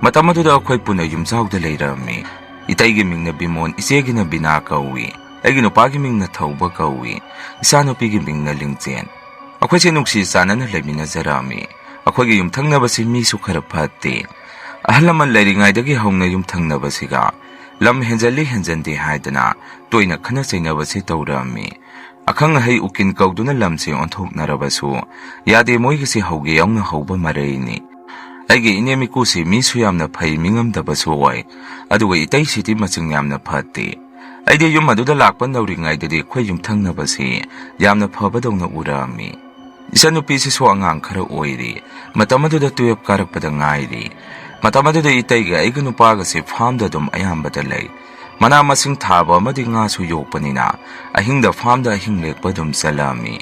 ꯃꯇꯝ ꯑꯗꯨꯗ ꯑꯩꯈꯣꯏ ꯄꯨꯟꯅ ꯌꯨꯝꯖꯥꯎꯗ ꯂꯩꯔꯝꯃꯤ꯫ ꯏꯇꯩꯒꯤ ꯃꯤꯡꯅ ꯕꯤꯃꯣꯟ, ꯏꯆꯦꯒꯤꯅ ꯕꯤꯅꯥ ꯀꯧꯏ꯫ ꯑꯩꯒꯤ ꯅꯨꯄꯥꯒꯤ ꯃꯤꯡꯅ ꯊꯧꯕ ꯀꯧꯏ꯫ ꯏꯆꯥꯅꯨꯄꯤꯒꯤ ꯃꯤꯡꯅ ꯂꯤꯡꯖꯦꯟ꯫ ꯑꯩꯈꯣꯏꯁꯦ ꯅꯨꯡꯁꯤ ꯆꯥꯟꯅꯅ ꯂꯩꯃꯤꯟꯅꯖꯔꯛꯑꯝꯃꯤ꯫ ꯑꯩꯈꯣꯏꯒꯤ ꯌꯨꯝꯊꯪꯅꯕꯁꯤ ꯃꯤꯁꯨ ꯈꯔ ꯐꯠꯇꯦ꯫ ꯑꯍꯜ ꯂꯃꯟ ꯂꯩꯔꯤꯉꯩꯗꯒꯤ ꯍꯧꯅ ꯌꯨꯝꯊꯪꯅꯕꯁꯤꯒ ꯂꯝ ꯍꯦꯟꯖꯜꯂꯤ ꯍꯦꯟꯖꯟꯗꯦ ꯍꯥꯏꯗꯅ ꯇꯣꯏꯅ ꯈꯠꯅ ꯆꯩꯅꯕꯁꯤ ꯇꯧꯔꯛꯑꯝꯃꯤ꯫ ꯑꯈꯪ ꯑꯍꯩ ꯎꯀꯤꯜ ꯀꯧꯗꯨꯅ ꯂꯝꯁꯤ ꯑꯣꯟꯊꯣꯛꯅꯔꯕꯁꯨ ꯌꯥꯗꯦ, ꯃꯣꯏꯒꯤꯁꯤ ꯍꯧꯒꯦ ꯌꯥꯎꯅ ꯍꯧꯕ ꯃꯔꯩꯅꯤ꯫ ꯑꯩꯒꯤ ꯏꯅꯦꯝ ꯏꯀꯨꯁꯤ ꯃꯤꯁꯨ ꯌꯥꯝꯅ ꯐꯩ, ꯃꯤꯉꯝꯗꯕꯁꯨ ꯑꯣꯏ, ꯑꯗꯨꯒ ꯏꯇꯩꯁꯤꯗꯤ ꯃꯆꯤꯡ ꯌꯥꯝꯅ ꯐꯠꯇꯦ꯫ ꯑꯩꯗꯤ ꯌꯨꯝ ꯑꯗꯨꯗ ꯂꯥꯛꯄ ꯅꯧꯔꯤꯉꯩꯗꯗꯤ ꯑꯩꯈꯣꯏ ꯌꯨꯝꯊꯪꯅꯕꯁꯤ ꯌꯥꯝꯅ ꯐꯕꯗꯧꯅ ꯎꯔꯛꯑꯝꯃꯤ꯫ ꯏꯆꯟꯅꯨꯄꯤꯁꯤꯁꯨ ꯑꯉꯥꯡ ꯈꯔ ꯑꯣꯏꯔꯤ, ꯃꯇꯝ ꯑꯗꯨꯗ ꯇꯨꯌꯦꯞ ꯀꯥꯔꯛꯄꯗ ꯉꯥꯏꯔꯤ꯫ ꯃꯇꯝ ꯑꯗꯨꯗ ꯏꯇꯩꯒ ꯑꯩꯒ ꯅꯨꯄꯥꯒꯁꯦ ꯐꯥꯝꯗ ꯑꯗꯨꯝ ꯑꯌꯥꯝꯕꯗ ꯂꯩ꯫ ꯃꯅꯥ ꯃꯁꯤꯡ ꯊꯥꯕ ꯑꯃꯗꯤ ꯉꯥꯁꯨ ꯌꯣꯛꯄꯅꯤꯅ ꯑꯍꯤꯡꯗ ꯐꯥꯝꯗ ꯑꯍꯤꯡ ꯂꯦꯛꯄ ꯑꯗꯨꯝ ꯆꯠꯂꯛꯑꯝꯃꯤ꯫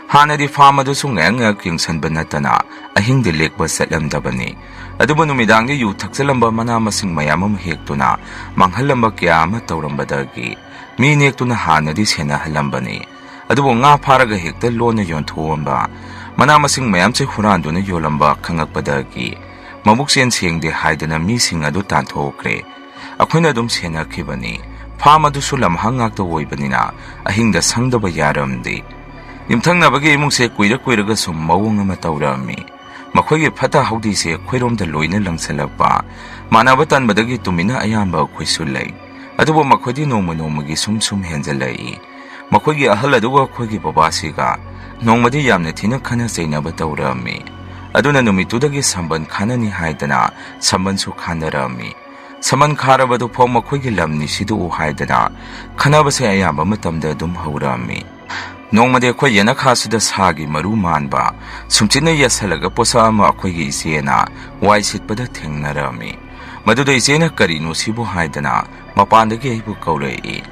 ꯍꯥꯟꯅꯗꯤ ꯐꯥꯝ ꯑꯗꯨꯁꯨ ꯉꯥꯏꯍꯥꯛ ꯉꯥꯏꯍꯥꯛ ꯌꯦꯡꯁꯟꯕ ꯅꯠꯇꯅ ꯑꯍꯤꯡꯗꯤ ꯂꯦꯛꯄ ꯆꯠꯂꯝꯗꯕꯅꯤ꯫ ꯑꯗꯨꯕꯨ ꯅꯨꯃꯤꯗꯥꯡꯗꯤ ꯌꯨ ꯊꯛꯆꯜꯂꯝꯕ, ꯃꯅꯥ ꯃꯁꯤꯡ ꯃꯌꯥꯝ ꯑꯃ ꯍꯦꯛꯇꯨꯅ ꯃꯥꯡꯍꯜꯂꯝꯕ ꯀꯌꯥ ꯑꯃ ꯇꯧꯔꯝꯕꯗꯒꯤ ꯃꯤ ꯅꯦꯛꯇꯨꯅ ꯍꯥꯟꯅꯗꯤ ꯁꯦꯟꯅꯍꯜꯂꯝꯕꯅꯤ꯫ ꯑꯗꯨꯕꯨ ꯉꯥ ꯐꯥꯔꯒ ꯍꯦꯛꯇ ꯂꯣꯟꯅ ꯌꯣꯟꯊꯣꯛꯑꯝꯕ, ꯃꯅꯥ ꯃꯁꯤꯡ ꯃꯌꯥꯝꯁꯦ ꯍꯨꯔꯥꯟꯗꯨꯅ ꯌꯣꯜꯂꯝꯕ ꯈꯪꯉꯛꯄꯗꯒꯤ ꯃꯕꯨꯛꯆꯦꯜ ꯁꯦꯡꯗꯦ ꯍꯥꯏꯗꯅ ꯃꯤꯁꯤꯡ ꯑꯗꯨ ꯇꯥꯟꯊꯣꯛꯈ꯭ꯔꯦ꯫ ꯑꯩꯈꯣꯏꯅ ꯑꯗꯨꯝ ꯁꯦꯟꯅꯈꯤꯕꯅꯤ꯫ ꯐꯥꯝ ꯑꯗꯨꯁꯨ ꯂꯝꯍꯥꯡ ꯉꯥꯛꯇ ꯑꯣꯏꯕꯅꯤꯅ ꯑꯍꯤꯡꯗ ꯁꯪꯗꯕ ꯌꯥꯔꯝꯗꯦ꯫ ꯌꯨꯝꯊꯪꯅꯕꯒꯤ ꯏꯃꯨꯡꯁꯦ ꯀꯨꯏꯔ ꯀꯨꯏꯔꯒ ꯁꯨꯝ ꯃꯑꯣꯡ ꯑꯃ ꯇꯧꯔꯛꯑꯝꯃꯤ꯫ ꯃꯈꯣꯏꯒꯤ ꯐꯠꯇ ꯍꯥꯎꯗꯤꯁꯦ ꯑꯩꯈꯣꯏꯔꯣꯝꯗ ꯂꯣꯏꯅ ꯂꯪꯁꯜꯂꯛꯄ, ꯃꯥꯟꯅꯕ ꯇꯟꯕꯗꯒꯤ ꯇꯨꯃꯤꯟꯅ ꯑꯌꯥꯝꯕ ꯑꯩꯈꯣꯏꯁꯨ ꯂꯩ꯫ ꯑꯗꯨꯕꯨ ꯃꯈꯣꯏꯗꯤ ꯅꯣꯡꯃ ꯅꯣꯡꯃꯒꯤ ꯁꯨꯝ ꯁꯨꯝ ꯍꯦꯟꯖꯜꯂꯛꯏ꯫ ꯃꯈꯣꯏꯒꯤ ꯑꯍꯜ ꯑꯗꯨꯒ ꯑꯩꯈꯣꯏꯒꯤ ꯕꯕꯥꯁꯤꯒ ꯅꯣꯡꯃꯗꯤ ꯌꯥꯝꯅ ꯊꯤꯅ ꯈꯠꯅ ꯆꯩꯅꯕ ꯇꯧꯔꯛꯑꯝꯃꯤ꯫ ꯑꯗꯨꯅ ꯅꯨꯃꯤꯠꯇꯨꯗꯒꯤ ꯁꯝꯕꯟ ꯈꯥꯅꯅꯤ ꯍꯥꯏꯗꯅ ꯁꯝꯕꯟꯁꯨ ꯈꯥꯅꯔꯛꯑꯝꯃꯤ꯫ ꯁꯝꯕꯟ ꯈꯥꯔꯕꯗꯨ ꯐꯥꯎ ꯃꯈꯣꯏꯒꯤ ꯂꯝꯅꯤ ꯁꯤꯗꯣꯛꯎ ꯍꯥꯏꯗꯅ ꯈꯠꯅꯕꯁꯦ ꯑꯌꯥꯝꯕ ꯃꯇꯝꯗ ꯑꯗꯨꯝ ꯍꯧꯔꯛꯑꯝꯃꯤ꯫ ꯅꯣꯡꯃꯗꯤ ꯑꯩꯈꯣꯏ ꯌꯦꯅꯈꯥꯁꯤꯗ ꯁꯥꯒꯤ ꯃꯔꯨ ꯃꯥꯟꯕ ꯁꯨꯝꯆꯤꯠꯅ ꯌꯦꯠꯁꯜꯂꯒ ꯄꯣꯠꯁꯛ ꯑꯃ ꯑꯩꯈꯣꯏꯒꯤ ꯏꯆꯦꯅ ꯋꯥꯏ ꯁꯤꯠꯄꯗ ꯊꯦꯡꯅꯔꯝꯃꯤ꯫ ꯃꯗꯨꯗ ꯏꯆꯦꯅ "ꯀꯔꯤꯅꯣ ꯁꯤꯕꯨ?" ꯍꯥꯏꯗꯅ ꯃꯄꯥꯟꯗꯒꯤ ꯑꯩꯕꯨ ꯀꯧꯔꯛꯏ꯫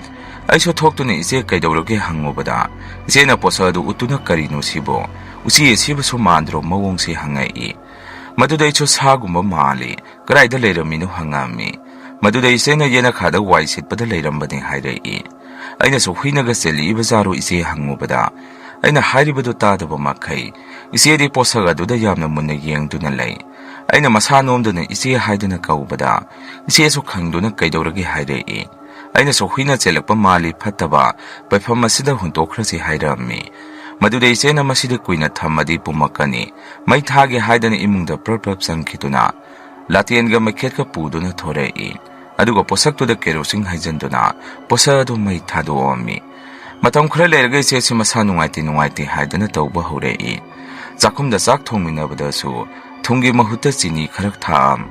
ꯑꯩꯁꯨ ꯊꯣꯛꯇꯨꯅ "ꯏꯆꯦ, ꯀꯩꯗꯧꯔꯒꯦ?" ꯍꯪꯉꯨꯕꯗ, ꯏꯆꯦꯅ ꯄꯣꯠꯁꯛ ꯑꯗꯨ ꯎꯠꯇꯨꯅ "ꯀꯔꯤꯅꯣ ꯁꯤꯕꯣ? ꯎꯆꯤ ꯑꯁꯤꯕꯁꯨ ꯃꯥꯟꯗ꯭ꯔꯣ?" ꯃꯑꯣꯡꯁꯤ ꯍꯪꯉꯛꯏ꯫ ꯃꯗꯨꯗ ꯑꯩꯁꯨ "ꯁꯥꯒꯨꯝꯕ ꯃꯥꯜꯂꯤ, ꯀꯗꯥꯏꯗ ꯂꯩꯔꯝꯃꯤꯅꯣ?" ꯍꯪꯉꯛꯑꯝꯃꯤ꯫ ꯃꯗꯨꯗ ꯏꯆꯦꯅ "ꯌꯦꯅꯈꯥꯗ ꯋꯥꯏ ꯁꯤꯠꯄꯗ ꯂꯩꯔꯝꯕꯅꯤ" ꯍꯥꯏꯔꯛꯏ꯫ ꯑꯩꯅꯁꯨ "ꯍꯨꯏꯅꯒ ꯆꯦꯜꯂꯛꯏꯕ ꯖꯥꯔꯣ ꯏꯆꯦ?" ꯍꯪꯉꯨꯕꯗ, ꯑꯩꯅ ꯍꯥꯏꯔꯤꯕꯗꯨ ꯇꯥꯗꯕ ꯃꯈꯩ ꯏꯆꯦꯗꯤ ꯄꯣꯠꯁꯛ ꯑꯗꯨꯗ ꯌꯥꯝꯅ ꯃꯨꯟꯅ ꯌꯦꯡꯗꯨꯅ ꯂꯩ꯫ ꯑꯩꯅ ꯃꯁꯥ ꯅꯣꯝꯗꯨꯅ "ꯏꯆꯦ" ꯍꯥꯏꯗꯨꯅ ꯀꯧꯕꯗ, ꯏꯆꯦꯁꯨ ꯈꯪꯗꯨꯅ "ꯀꯩꯗꯧꯔꯒꯦ?" ꯍꯥꯏꯔꯛꯏ꯫ ꯑꯩꯅꯁꯨ ꯍꯨꯏꯅ ꯆꯦꯜꯂꯛꯄ ꯃꯥꯜꯂꯤ, ꯐꯠꯇꯕ, ꯄꯩꯐꯝ ꯑꯁꯤꯗ ꯍꯨꯟꯇꯣꯛꯈ꯭ꯔꯁꯤ ꯍꯥꯏꯔꯝꯃꯤ꯫ ꯃꯗꯨꯗ ꯏꯆꯦꯅ ꯃꯁꯤꯗꯤ ꯀꯨꯏꯅ ꯊꯝꯃꯗꯤ ꯄꯨꯝꯃꯛꯀꯅꯤ, ꯃꯩ ꯊꯥꯒꯦ ꯍꯥꯏꯗꯅ ꯏꯃꯨꯡꯗ ꯄ꯭ꯔꯞ ꯄ꯭ꯔꯞ ꯆꯪꯈꯤꯗꯨꯅ ꯂꯥꯇꯦꯟꯒ ꯃꯩꯈꯦꯠꯀ ꯄꯨꯗꯨꯅ ꯊꯣꯔꯛꯏ꯫ ꯑꯗꯨꯒ ꯄꯣꯠꯁꯛꯇꯨꯗ ꯀꯦꯔꯣꯁꯤꯟ ꯍꯩꯖꯤꯟꯗꯨꯅ ꯄꯣꯠꯁꯛ ꯑꯗꯨ ꯃꯩ ꯊꯥꯗꯣꯛꯑꯝꯃꯤ꯫ ꯃꯇꯝ ꯈꯔ ꯂꯩꯔꯒ ꯏꯆꯦꯁꯤ ꯃꯁꯥ ꯅꯨꯡꯉꯥꯏꯇꯦ ꯅꯨꯡꯉꯥꯏꯇꯦ ꯍꯥꯏꯗꯅ ꯇꯧꯕ ꯍꯧꯔꯛꯏ꯫ ꯆꯥꯛꯈꯨꯝꯗ ꯆꯥꯛ ꯊꯣꯡꯃꯤꯟꯅꯕꯗꯁꯨ ꯊꯨꯝꯒꯤ ꯃꯍꯨꯠꯇ ꯆꯤꯅꯤ ꯈꯔ ꯊꯥꯛꯑꯝ,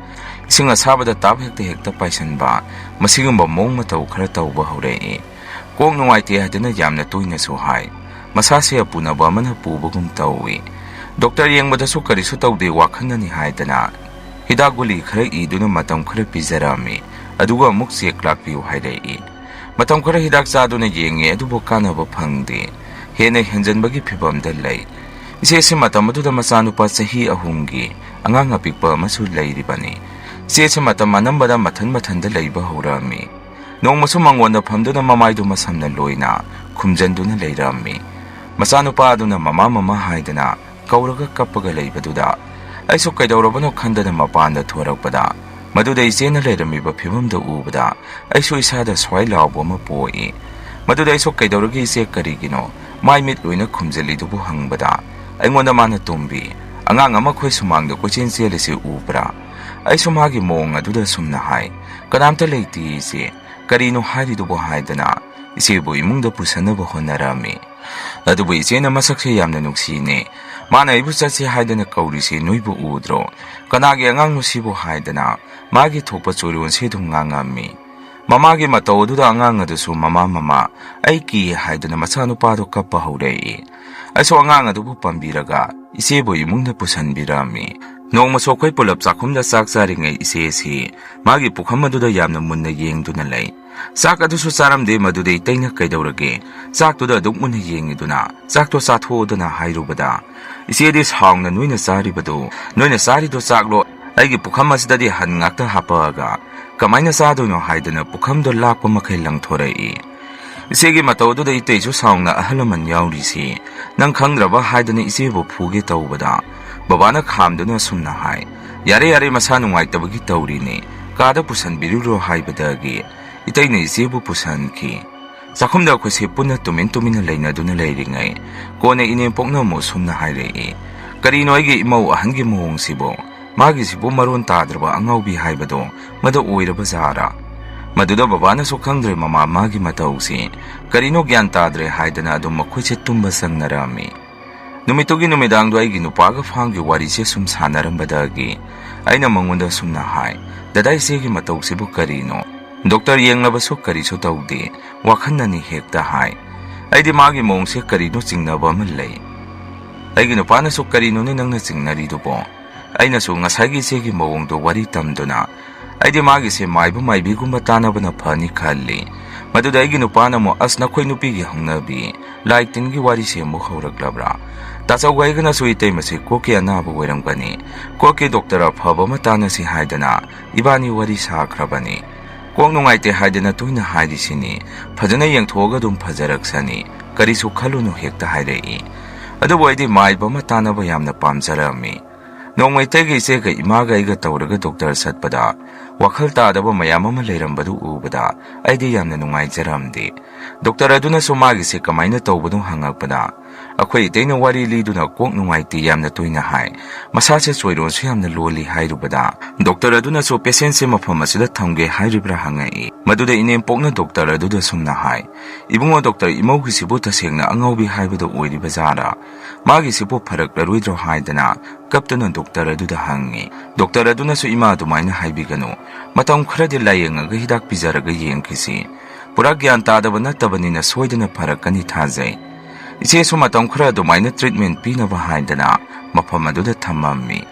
ꯏꯁꯤꯡ ꯑꯁꯥꯕꯗ ꯇꯥꯞ ꯍꯦꯛꯇ ꯍꯦꯛꯇ ꯄꯥꯏꯁꯟꯕ, ꯃꯁꯤꯒꯨꯝꯕ ꯃꯑꯣꯡ ꯃꯇꯧ ꯈꯔ ꯇꯧꯕ ꯍꯧꯔꯛꯏ꯫ ꯀꯣꯛ ꯅꯨꯡꯉꯥꯏꯇꯦ ꯍꯥꯏꯗꯅ ꯌꯥꯝꯅ ꯇꯣꯏꯅꯁꯨ ꯍꯥꯏ꯫ ꯃꯁꯥꯁꯦ ꯑꯄꯨꯅꯕ ꯑꯃꯅ ꯄꯨꯕꯒꯨꯝ ꯇꯧꯏ꯫ ꯗꯣꯛꯇꯔ ꯌꯦꯡꯕꯗꯁꯨ ꯀꯔꯤꯁꯨ ꯇꯧꯗꯦ, ꯋꯥꯈꯜꯅꯅꯤ ꯍꯥꯏꯗꯅ ꯍꯤꯗꯥꯛ ꯒꯨꯂꯤ ꯈꯔ ꯏꯗꯨꯅ ꯃꯇꯝ ꯈꯔ ꯄꯤꯖꯔꯝꯃꯤ꯫ ꯑꯗꯨꯒ ꯑꯃꯨꯛ ꯆꯦꯛ ꯂꯥꯛꯄꯤꯌꯨ ꯍꯥꯏꯔꯛꯏ꯫ ꯃꯇꯝ ꯈꯔ ꯍꯤꯗꯥꯛ ꯆꯥꯗꯨꯅ ꯌꯦꯡꯉꯦ, ꯑꯗꯨꯕꯨ ꯀꯥꯟꯅꯕ ꯐꯪꯗꯦ꯫ ꯍꯦꯟꯅ ꯍꯦꯟꯖꯟꯕꯒꯤ ꯐꯤꯕꯝꯗ ꯂꯩ꯫ ꯏꯆꯦꯁꯤ ꯃꯇꯝ ꯑꯗꯨꯗ ꯃꯆꯥꯅꯨꯄꯥ ꯆꯍꯤ ꯑꯍꯨꯝꯒꯤ ꯑꯉꯥꯡ ꯑꯄꯤꯛꯄ ꯑꯃꯁꯨ ꯂꯩꯔꯤꯕꯅꯤ꯫ ꯏꯆꯦꯁꯤ ꯃꯇꯝ ꯑꯅꯝꯕꯗ ꯃꯊꯟ ꯃꯊꯟꯗ ꯂꯩꯕ ꯍꯧꯔꯛꯑꯝꯃꯤ꯫ ꯅꯣꯡꯃꯁꯨ ꯃꯉꯣꯟꯗ ꯐꯝꯗꯨꯅ ꯃꯃꯥꯏꯗꯨ ꯃꯁꯝꯅ ꯂꯣꯏꯅ ꯈꯨꯝꯖꯟꯗꯨꯅ ꯂꯩꯔꯝꯃꯤ꯫ ꯃꯆꯥꯅꯨꯄꯥ ꯑꯗꯨꯅ "ꯃꯃꯥ, ꯃꯃꯥ" ꯍꯥꯏꯗꯅ ꯀꯧꯔꯒ ꯀꯞꯄꯒ ꯂꯩꯕꯗꯨꯗ ꯑꯩꯁꯨ ꯀꯩꯗꯧꯔꯕꯅꯣ ꯈꯟꯗꯅ ꯃꯄꯥꯟꯗ ꯊꯣꯔꯛꯄꯗ, ꯃꯗꯨꯗ ꯏꯆꯦꯅ ꯂꯩꯔꯝꯃꯤꯕ ꯐꯤꯕꯝꯗꯨ ꯎꯕꯗ ꯑꯩꯁꯨ ꯏꯁꯥꯗ ꯁ꯭ꯋꯥꯏ ꯂꯥꯎꯕ ꯑꯃ ꯄꯣꯛꯏ꯫ ꯃꯗꯨꯗ ꯑꯩꯁꯨ "ꯀꯩꯗꯧꯔꯒꯦ ꯏꯆꯦ, ꯀꯔꯤꯒꯤꯅꯣ ꯃꯥꯏ ꯃꯤꯠ ꯂꯣꯏꯅ ꯈꯨꯝꯖꯤꯜꯂꯤꯗꯨꯕꯨ?" ꯍꯪꯕꯗ, ꯑꯩꯉꯣꯟꯗ ꯃꯥꯅ "ꯇꯣꯝꯕꯤ, ꯑꯉꯥꯡ ꯑꯃ ꯑꯩꯈꯣꯏ ꯁꯨꯃꯥꯡꯗ ꯀꯣꯏꯆꯦꯟ ꯆꯦꯜꯂꯤꯁꯤ ꯎꯕ꯭ꯔꯥ?" ꯑꯩꯁꯨ ꯃꯥꯒꯤ ꯃꯑꯣꯡ ꯑꯗꯨꯗ ꯑꯁꯨꯝꯅ ꯍꯥꯏ, "ꯀꯅꯥꯝꯇ ꯂꯩꯇꯦ ꯏꯆꯦ, ꯀꯔꯤꯅꯣ ꯍꯥꯏꯔꯤꯗꯨꯕꯨ?" ꯍꯥꯏꯗꯅ ꯏꯆꯦꯕꯨ ꯏꯃꯨꯡꯗ ꯄꯨꯁꯟꯅꯕ ꯍꯣꯠꯅꯔꯝꯃꯤ꯫ ꯑꯗꯨꯕꯨ ꯏꯆꯦꯅ ꯃꯁꯛꯁꯦ ꯌꯥꯝꯅ ꯅꯨꯡꯁꯤꯅꯦ, ꯃꯥꯅ ꯑꯩꯕꯨ "ꯆꯠꯁꯤ" ꯍꯥꯏꯗꯅ ꯀꯧꯔꯤꯁꯤ ꯅꯣꯏꯕꯨ ꯎꯗ꯭ꯔꯣ? ꯀꯅꯥꯒꯤ ꯑꯉꯥꯡꯅꯣ ꯁꯤꯕꯨ? ꯍꯥꯏꯗꯅ ꯃꯥꯒꯤ ꯊꯣꯛꯄ ꯆꯣꯏꯔꯣꯟꯁꯦ ꯑꯗꯨꯝ ꯉꯥꯡꯉꯝꯃꯤ꯫ ꯃꯃꯥꯒꯤ ꯃꯇꯧ ꯑꯗꯨꯗ ꯑꯉꯥꯡ ꯑꯗꯨꯁꯨ "ꯃꯃꯥ, ꯃꯃꯥ, ꯑꯩ ꯀꯤ" ꯍꯥꯏꯗꯨꯅ ꯃꯆꯥꯅꯨꯄꯥꯗꯨ ꯀꯞꯄ ꯍꯧꯔꯛꯏ꯫ ꯑꯩꯁꯨ ꯑꯉꯥꯡ ꯑꯗꯨꯕꯨ ꯄꯝꯕꯤꯔꯒ ꯏꯆꯦꯕꯨ ꯏꯃꯨꯡꯗ ꯄꯨꯁꯟꯕꯤꯔꯝꯃꯤ꯫ ꯅꯣꯡꯃꯁꯨ ꯑꯩꯈꯣꯏ ꯄꯨꯂꯞ ꯆꯥꯛꯈꯨꯝꯗ ꯆꯥꯛ ꯆꯥꯔꯤꯉꯩ ꯏꯆꯦ ꯑꯁꯤ ꯃꯥꯒꯤ ꯄꯨꯈꯝ ꯑꯗꯨꯗ ꯌꯥꯝꯅ ꯃꯨꯟꯅ ꯌꯦꯡꯗꯨꯅ ꯂꯩ꯫ ꯆꯥꯛ ꯑꯗꯨꯁꯨ ꯆꯥꯔꯝꯗꯦ꯫ ꯃꯗꯨꯗ ꯏꯇꯩꯅ "ꯀꯩꯗꯧꯔꯒꯦ? ꯆꯥꯛꯇꯨꯗ ꯑꯗꯨꯛ ꯃꯨꯟꯅ ꯌꯦꯡꯉꯤꯗꯨꯅ ꯆꯥꯛꯇꯣ ꯆꯥꯊꯣꯛꯑꯣꯗꯅ" ꯍꯥꯏꯔꯨꯕꯗ, ꯏꯆꯦꯗꯤ ꯁꯥꯎꯅ "ꯅꯣꯏꯅ ꯆꯥꯔꯤꯕꯗꯨ, ꯅꯣꯏꯅ ꯆꯥꯔꯤꯗꯣ ꯆꯥꯛꯂꯣ? ꯑꯩꯒꯤ ꯄꯨꯈꯝ ꯑꯁꯤꯗꯗꯤ ꯍꯟ ꯉꯥꯛꯇ ꯍꯥꯞꯄꯛꯑꯒ ꯀꯃꯥꯏꯅ ꯆꯥꯗꯣꯏꯅꯣ?" ꯍꯥꯏꯗꯅ ꯄꯨꯈꯝꯗꯣ ꯂꯥꯛꯄ ꯃꯈꯩ ꯂꯪꯊꯣꯔꯛꯏ꯫ ꯏꯆꯦꯒꯤ ꯃꯇꯧ ꯑꯗꯨꯗ ꯏꯇꯩꯁꯨ ꯁꯥꯎꯅ "ꯑꯍꯜ ꯂꯃꯟ ꯌꯥꯎꯔꯤꯁꯤ ꯅꯪ ꯈꯪꯗ꯭ꯔꯕ?" ꯍꯥꯏꯗꯅ ꯏꯆꯦꯕꯨ ꯐꯨꯒꯦ ꯇꯧꯕꯗ, ꯕꯕꯥꯅ ꯈꯥꯝꯗꯨꯅ ꯑꯁꯨꯝꯅ ꯍꯥꯏ, "ꯌꯥꯔꯦ, ꯌꯥꯔꯦ, ꯃꯁꯥ ꯅꯨꯡꯉꯥꯏꯇꯕꯒꯤ ꯇꯧꯔꯤꯅꯤ, ꯀꯥꯗ ꯄꯨꯁꯟꯕꯤꯔꯨꯔꯣ" ꯍꯥꯏꯕꯗꯒꯤ ꯏꯇꯩꯅ ꯏꯆꯦꯕꯨ ꯄꯨꯁꯤꯟꯈꯤ꯫ ꯆꯥꯛꯈꯨꯝꯗ ꯑꯩꯈꯣꯏꯁꯦ ꯄꯨꯟꯅ ꯇꯨꯃꯤꯟ ꯇꯨꯃꯤꯟꯅ ꯂꯩꯅꯗꯨꯅ ꯂꯩꯔꯤꯉꯩ, ꯀꯣꯟꯅ ꯏꯅꯦꯝꯄꯣꯛꯅ ꯑꯃꯨꯛ ꯁꯨꯝꯅ ꯍꯥꯏꯔꯛꯏ, "ꯀꯔꯤꯅꯣ ꯑꯩꯒꯤ ꯏꯃꯧ ꯑꯍꯟꯒꯤ ꯃꯑꯣꯡꯁꯤꯕꯨ? ꯃꯥꯒꯤꯁꯤꯕꯨ ꯃꯔꯣꯟ ꯇꯥꯗ꯭ꯔꯕ ꯑꯉꯥꯎꯕꯤ ꯍꯥꯏꯕꯗꯣ ꯃꯗꯨ ꯑꯣꯏꯔꯕ ꯖꯥꯔꯥ?" ꯃꯗꯨꯗ ꯕꯕꯥꯅꯁꯨ ꯈꯪꯗ꯭ꯔꯦ ꯃꯃꯥ ꯃꯥꯒꯤ ꯃꯇꯧꯁꯤ, ꯀꯔꯤꯅꯣ ꯒ꯭ꯌꯥꯟ ꯇꯥꯗ꯭ꯔꯦ ꯍꯥꯏꯗꯅ ꯑꯗꯨꯝ ꯃꯈꯣꯏꯁꯦ ꯇꯨꯝꯕ ꯆꯪꯅꯔꯝꯃꯤ꯫ ꯅꯨꯃꯤꯠꯇꯨꯒꯤ ꯅꯨꯃꯤꯗꯥꯡꯗꯣ ꯑꯩꯒꯤ ꯅꯨꯄꯥꯒ ꯐꯥꯝꯒꯤ ꯋꯥꯔꯤꯁꯦ ꯁꯨꯝ ꯁꯥꯟꯅꯔꯝꯕꯗꯒꯤ ꯑꯩꯅ ꯃꯉꯣꯟꯗ ꯁꯨꯝꯅ ꯍꯥꯏ, "ꯗꯗꯥ, ꯏꯆꯦꯒꯤ ꯃꯇꯧꯁꯤꯕꯨ ꯀꯔꯤꯅꯣ? ꯗꯣꯛꯇꯔ ꯌꯦꯡꯂꯕꯁꯨ ꯀꯔꯤꯁꯨ ꯇꯧꯗꯦ, ꯋꯥꯈꯜꯅꯅꯤ" ꯍꯦꯛꯇ ꯍꯥꯏ꯫ ꯑꯩꯗꯤ ꯃꯥꯒꯤ ꯃꯑꯣꯡꯁꯦ ꯀꯔꯤꯅꯣ ꯆꯤꯡꯅꯕ ꯑꯃ ꯂꯩ꯫ ꯑꯩꯒꯤ ꯅꯨꯄꯥꯅꯁꯨ, "ꯀꯔꯤꯅꯣꯅꯦ ꯅꯪꯅ ꯆꯤꯡꯅꯔꯤꯗꯨꯕꯣ?" ꯑꯩꯅꯁꯨ ꯉꯁꯥꯏꯒꯤ ꯏꯆꯦꯒꯤ ꯃꯑꯣꯡꯗꯣ ꯋꯥꯔꯤ ꯇꯝꯗꯨꯅ, "ꯑꯩꯗꯤ ꯃꯥꯒꯤꯁꯦ ꯃꯥꯏꯕ ꯃꯥꯏꯕꯤꯒꯨꯝꯕ ꯇꯥꯟꯅꯕꯅ ꯐꯅꯤ" ꯈꯜꯂꯤ꯫ ꯃꯗꯨꯗ ꯑꯩꯒꯤ ꯅꯨꯄꯥꯅ ꯑꯃꯨꯛ, "ꯑꯁ, ꯅꯈꯣꯏ ꯅꯨꯄꯤꯒꯤ ꯍꯧꯅꯕꯤ, ꯂꯥꯏ ꯇꯤꯟꯒꯤ ꯋꯥꯔꯤꯁꯦ ꯑꯃꯨꯛ ꯍꯧꯔꯛꯂꯕ꯭ꯔꯥ? ꯇꯥꯆꯧꯒ ꯑꯩꯒꯅꯁꯨ ꯏꯇꯩꯃꯁꯦ ꯀꯣꯛꯀꯤ ꯑꯅꯥꯕ ꯑꯣꯏꯔꯝꯒꯅꯤ, ꯀꯣꯛꯀꯤ ꯗꯣꯛꯇꯔ ꯑꯐꯕ ꯑꯃ ꯇꯥꯟꯅꯁꯤ ꯍꯥꯏꯗꯅ ꯏꯕꯥꯅꯤ ꯋꯥꯔꯤ ꯁꯥꯈ꯭ꯔꯕꯅꯤ꯫ ꯀꯣꯛ ꯅꯨꯡꯉꯥꯏꯇꯦ ꯍꯥꯏꯗꯅ ꯇꯣꯏꯅ ꯍꯥꯏꯔꯤꯁꯤꯅꯤ, ꯐꯖꯅ ꯌꯦꯡꯊꯣꯛꯑꯒ ꯑꯗꯨꯝ ꯐꯖꯔꯛꯁꯅꯤ, ꯀꯔꯤꯁꯨ ꯈꯜꯂꯨꯅꯨ" ꯍꯦꯛꯇ ꯍꯥꯏꯔꯛꯏ꯫ ꯑꯗꯨꯕꯨ ꯑꯩꯗꯤ ꯃꯥꯏꯕ ꯑꯃ ꯇꯥꯟꯅꯕ ꯌꯥꯝꯅ ꯄꯥꯝꯖꯔꯝꯃꯤ꯫ ꯅꯣꯡꯃ ꯏꯇꯩꯒ ꯏꯆꯦꯒ ꯏꯃꯥꯒ ꯑꯩꯒ ꯇꯧꯔꯒ ꯗꯣꯛꯇꯔ ꯆꯠꯄꯗ ꯋꯥꯈꯜ ꯇꯥꯗꯕ ꯃꯌꯥꯝ ꯑꯃ ꯂꯩꯔꯝꯕꯗꯨ ꯎꯕꯗ ꯑꯩꯗꯤ ꯌꯥꯝꯅ ꯅꯨꯡꯉꯥꯏꯖꯔꯝꯗꯦ꯫ ꯗꯣꯛꯇꯔ ꯑꯗꯨꯅꯁꯨ ꯃꯥꯒꯤꯁꯦ ꯀꯃꯥꯏꯅ ꯇꯧꯕꯅꯣ ꯍꯪꯉꯛꯄꯗ, ꯑꯩꯈꯣꯏ ꯏꯇꯩꯅ ꯋꯥꯔꯤ ꯂꯤꯗꯨꯅ ꯀꯣꯛ ꯅꯨꯡꯉꯥꯏꯇꯦ ꯌꯥꯝꯅ ꯇꯣꯏꯅ ꯍꯥꯏ, ꯃꯁꯥꯁꯦ ꯆꯣꯏꯔꯣꯟꯁꯨ ꯌꯥꯝꯅ ꯂꯣꯜꯂꯤ ꯍꯥꯏꯔꯨꯕꯗ, ꯗꯣꯛꯇꯔ ꯑꯗꯨꯅꯁꯨ ꯄꯦꯁꯦꯟꯁꯦ ꯃꯐꯝ ꯑꯁꯤꯗ ꯊꯝꯒꯦ ꯍꯥꯏꯔꯤꯕ꯭ꯔꯥ ꯍꯪꯉꯛꯏ꯫ ꯃꯗꯨꯗ ꯏꯅꯦꯝꯄꯣꯛꯅ ꯗꯣꯛꯇꯔ ꯑꯗꯨꯗ ꯁꯨꯝꯅ ꯍꯥꯏ, "ꯏꯕꯨꯡꯉꯣ, ꯗꯣꯛꯇꯔ ꯏꯃꯧꯒꯤꯁꯤꯕꯨ ꯇꯁꯦꯡꯅ ꯑꯉꯥꯎꯕꯤ ꯍꯥꯏꯕꯗꯨ ꯑꯣꯏꯔꯤꯕ ꯖꯥꯠꯔꯥ? ꯃꯥꯒꯤꯁꯤꯕꯨ ꯐꯔꯛꯂꯔꯣꯏꯗ꯭ꯔꯣ?" ꯍꯥꯏꯗꯅ ꯀꯞꯇꯨꯅ ꯗꯣꯛꯇꯔ ꯑꯗꯨꯗ ꯍꯪꯉꯤ꯫ ꯗꯣꯛꯇꯔ ꯑꯗꯨꯅꯁꯨ, "ꯏꯃꯥ, ꯑꯗꯨꯃꯥꯏꯅ ꯍꯥꯏꯕꯤꯒꯅꯨ꯫ ꯃꯇꯝ ꯈꯔꯗꯤ ꯂꯥꯌꯦꯡꯉꯒ ꯍꯤꯗꯥꯛ ꯄꯤꯖꯔꯒ ꯌꯦꯡꯈꯤꯁꯤ꯫ ꯄꯨꯔꯥ ꯒ꯭ꯌꯥꯟ ꯇꯥꯗꯕ ꯅꯠꯇꯕꯅꯤꯅ ꯁꯣꯏꯗꯅ ꯐꯔꯛꯀꯅꯤ ꯊꯥꯖꯩ꯫ ꯏꯆꯦꯁꯨ ꯃꯇꯝ ꯈꯔ ꯑꯗꯨꯃꯥꯏꯅ ꯇ꯭ꯔꯤꯠꯃꯦꯟ ꯄꯤꯅꯕ" ꯍꯥꯏꯗꯅ ꯃꯐꯝ ꯑꯗꯨꯗ ꯊꯝꯃꯝꯃꯤ꯫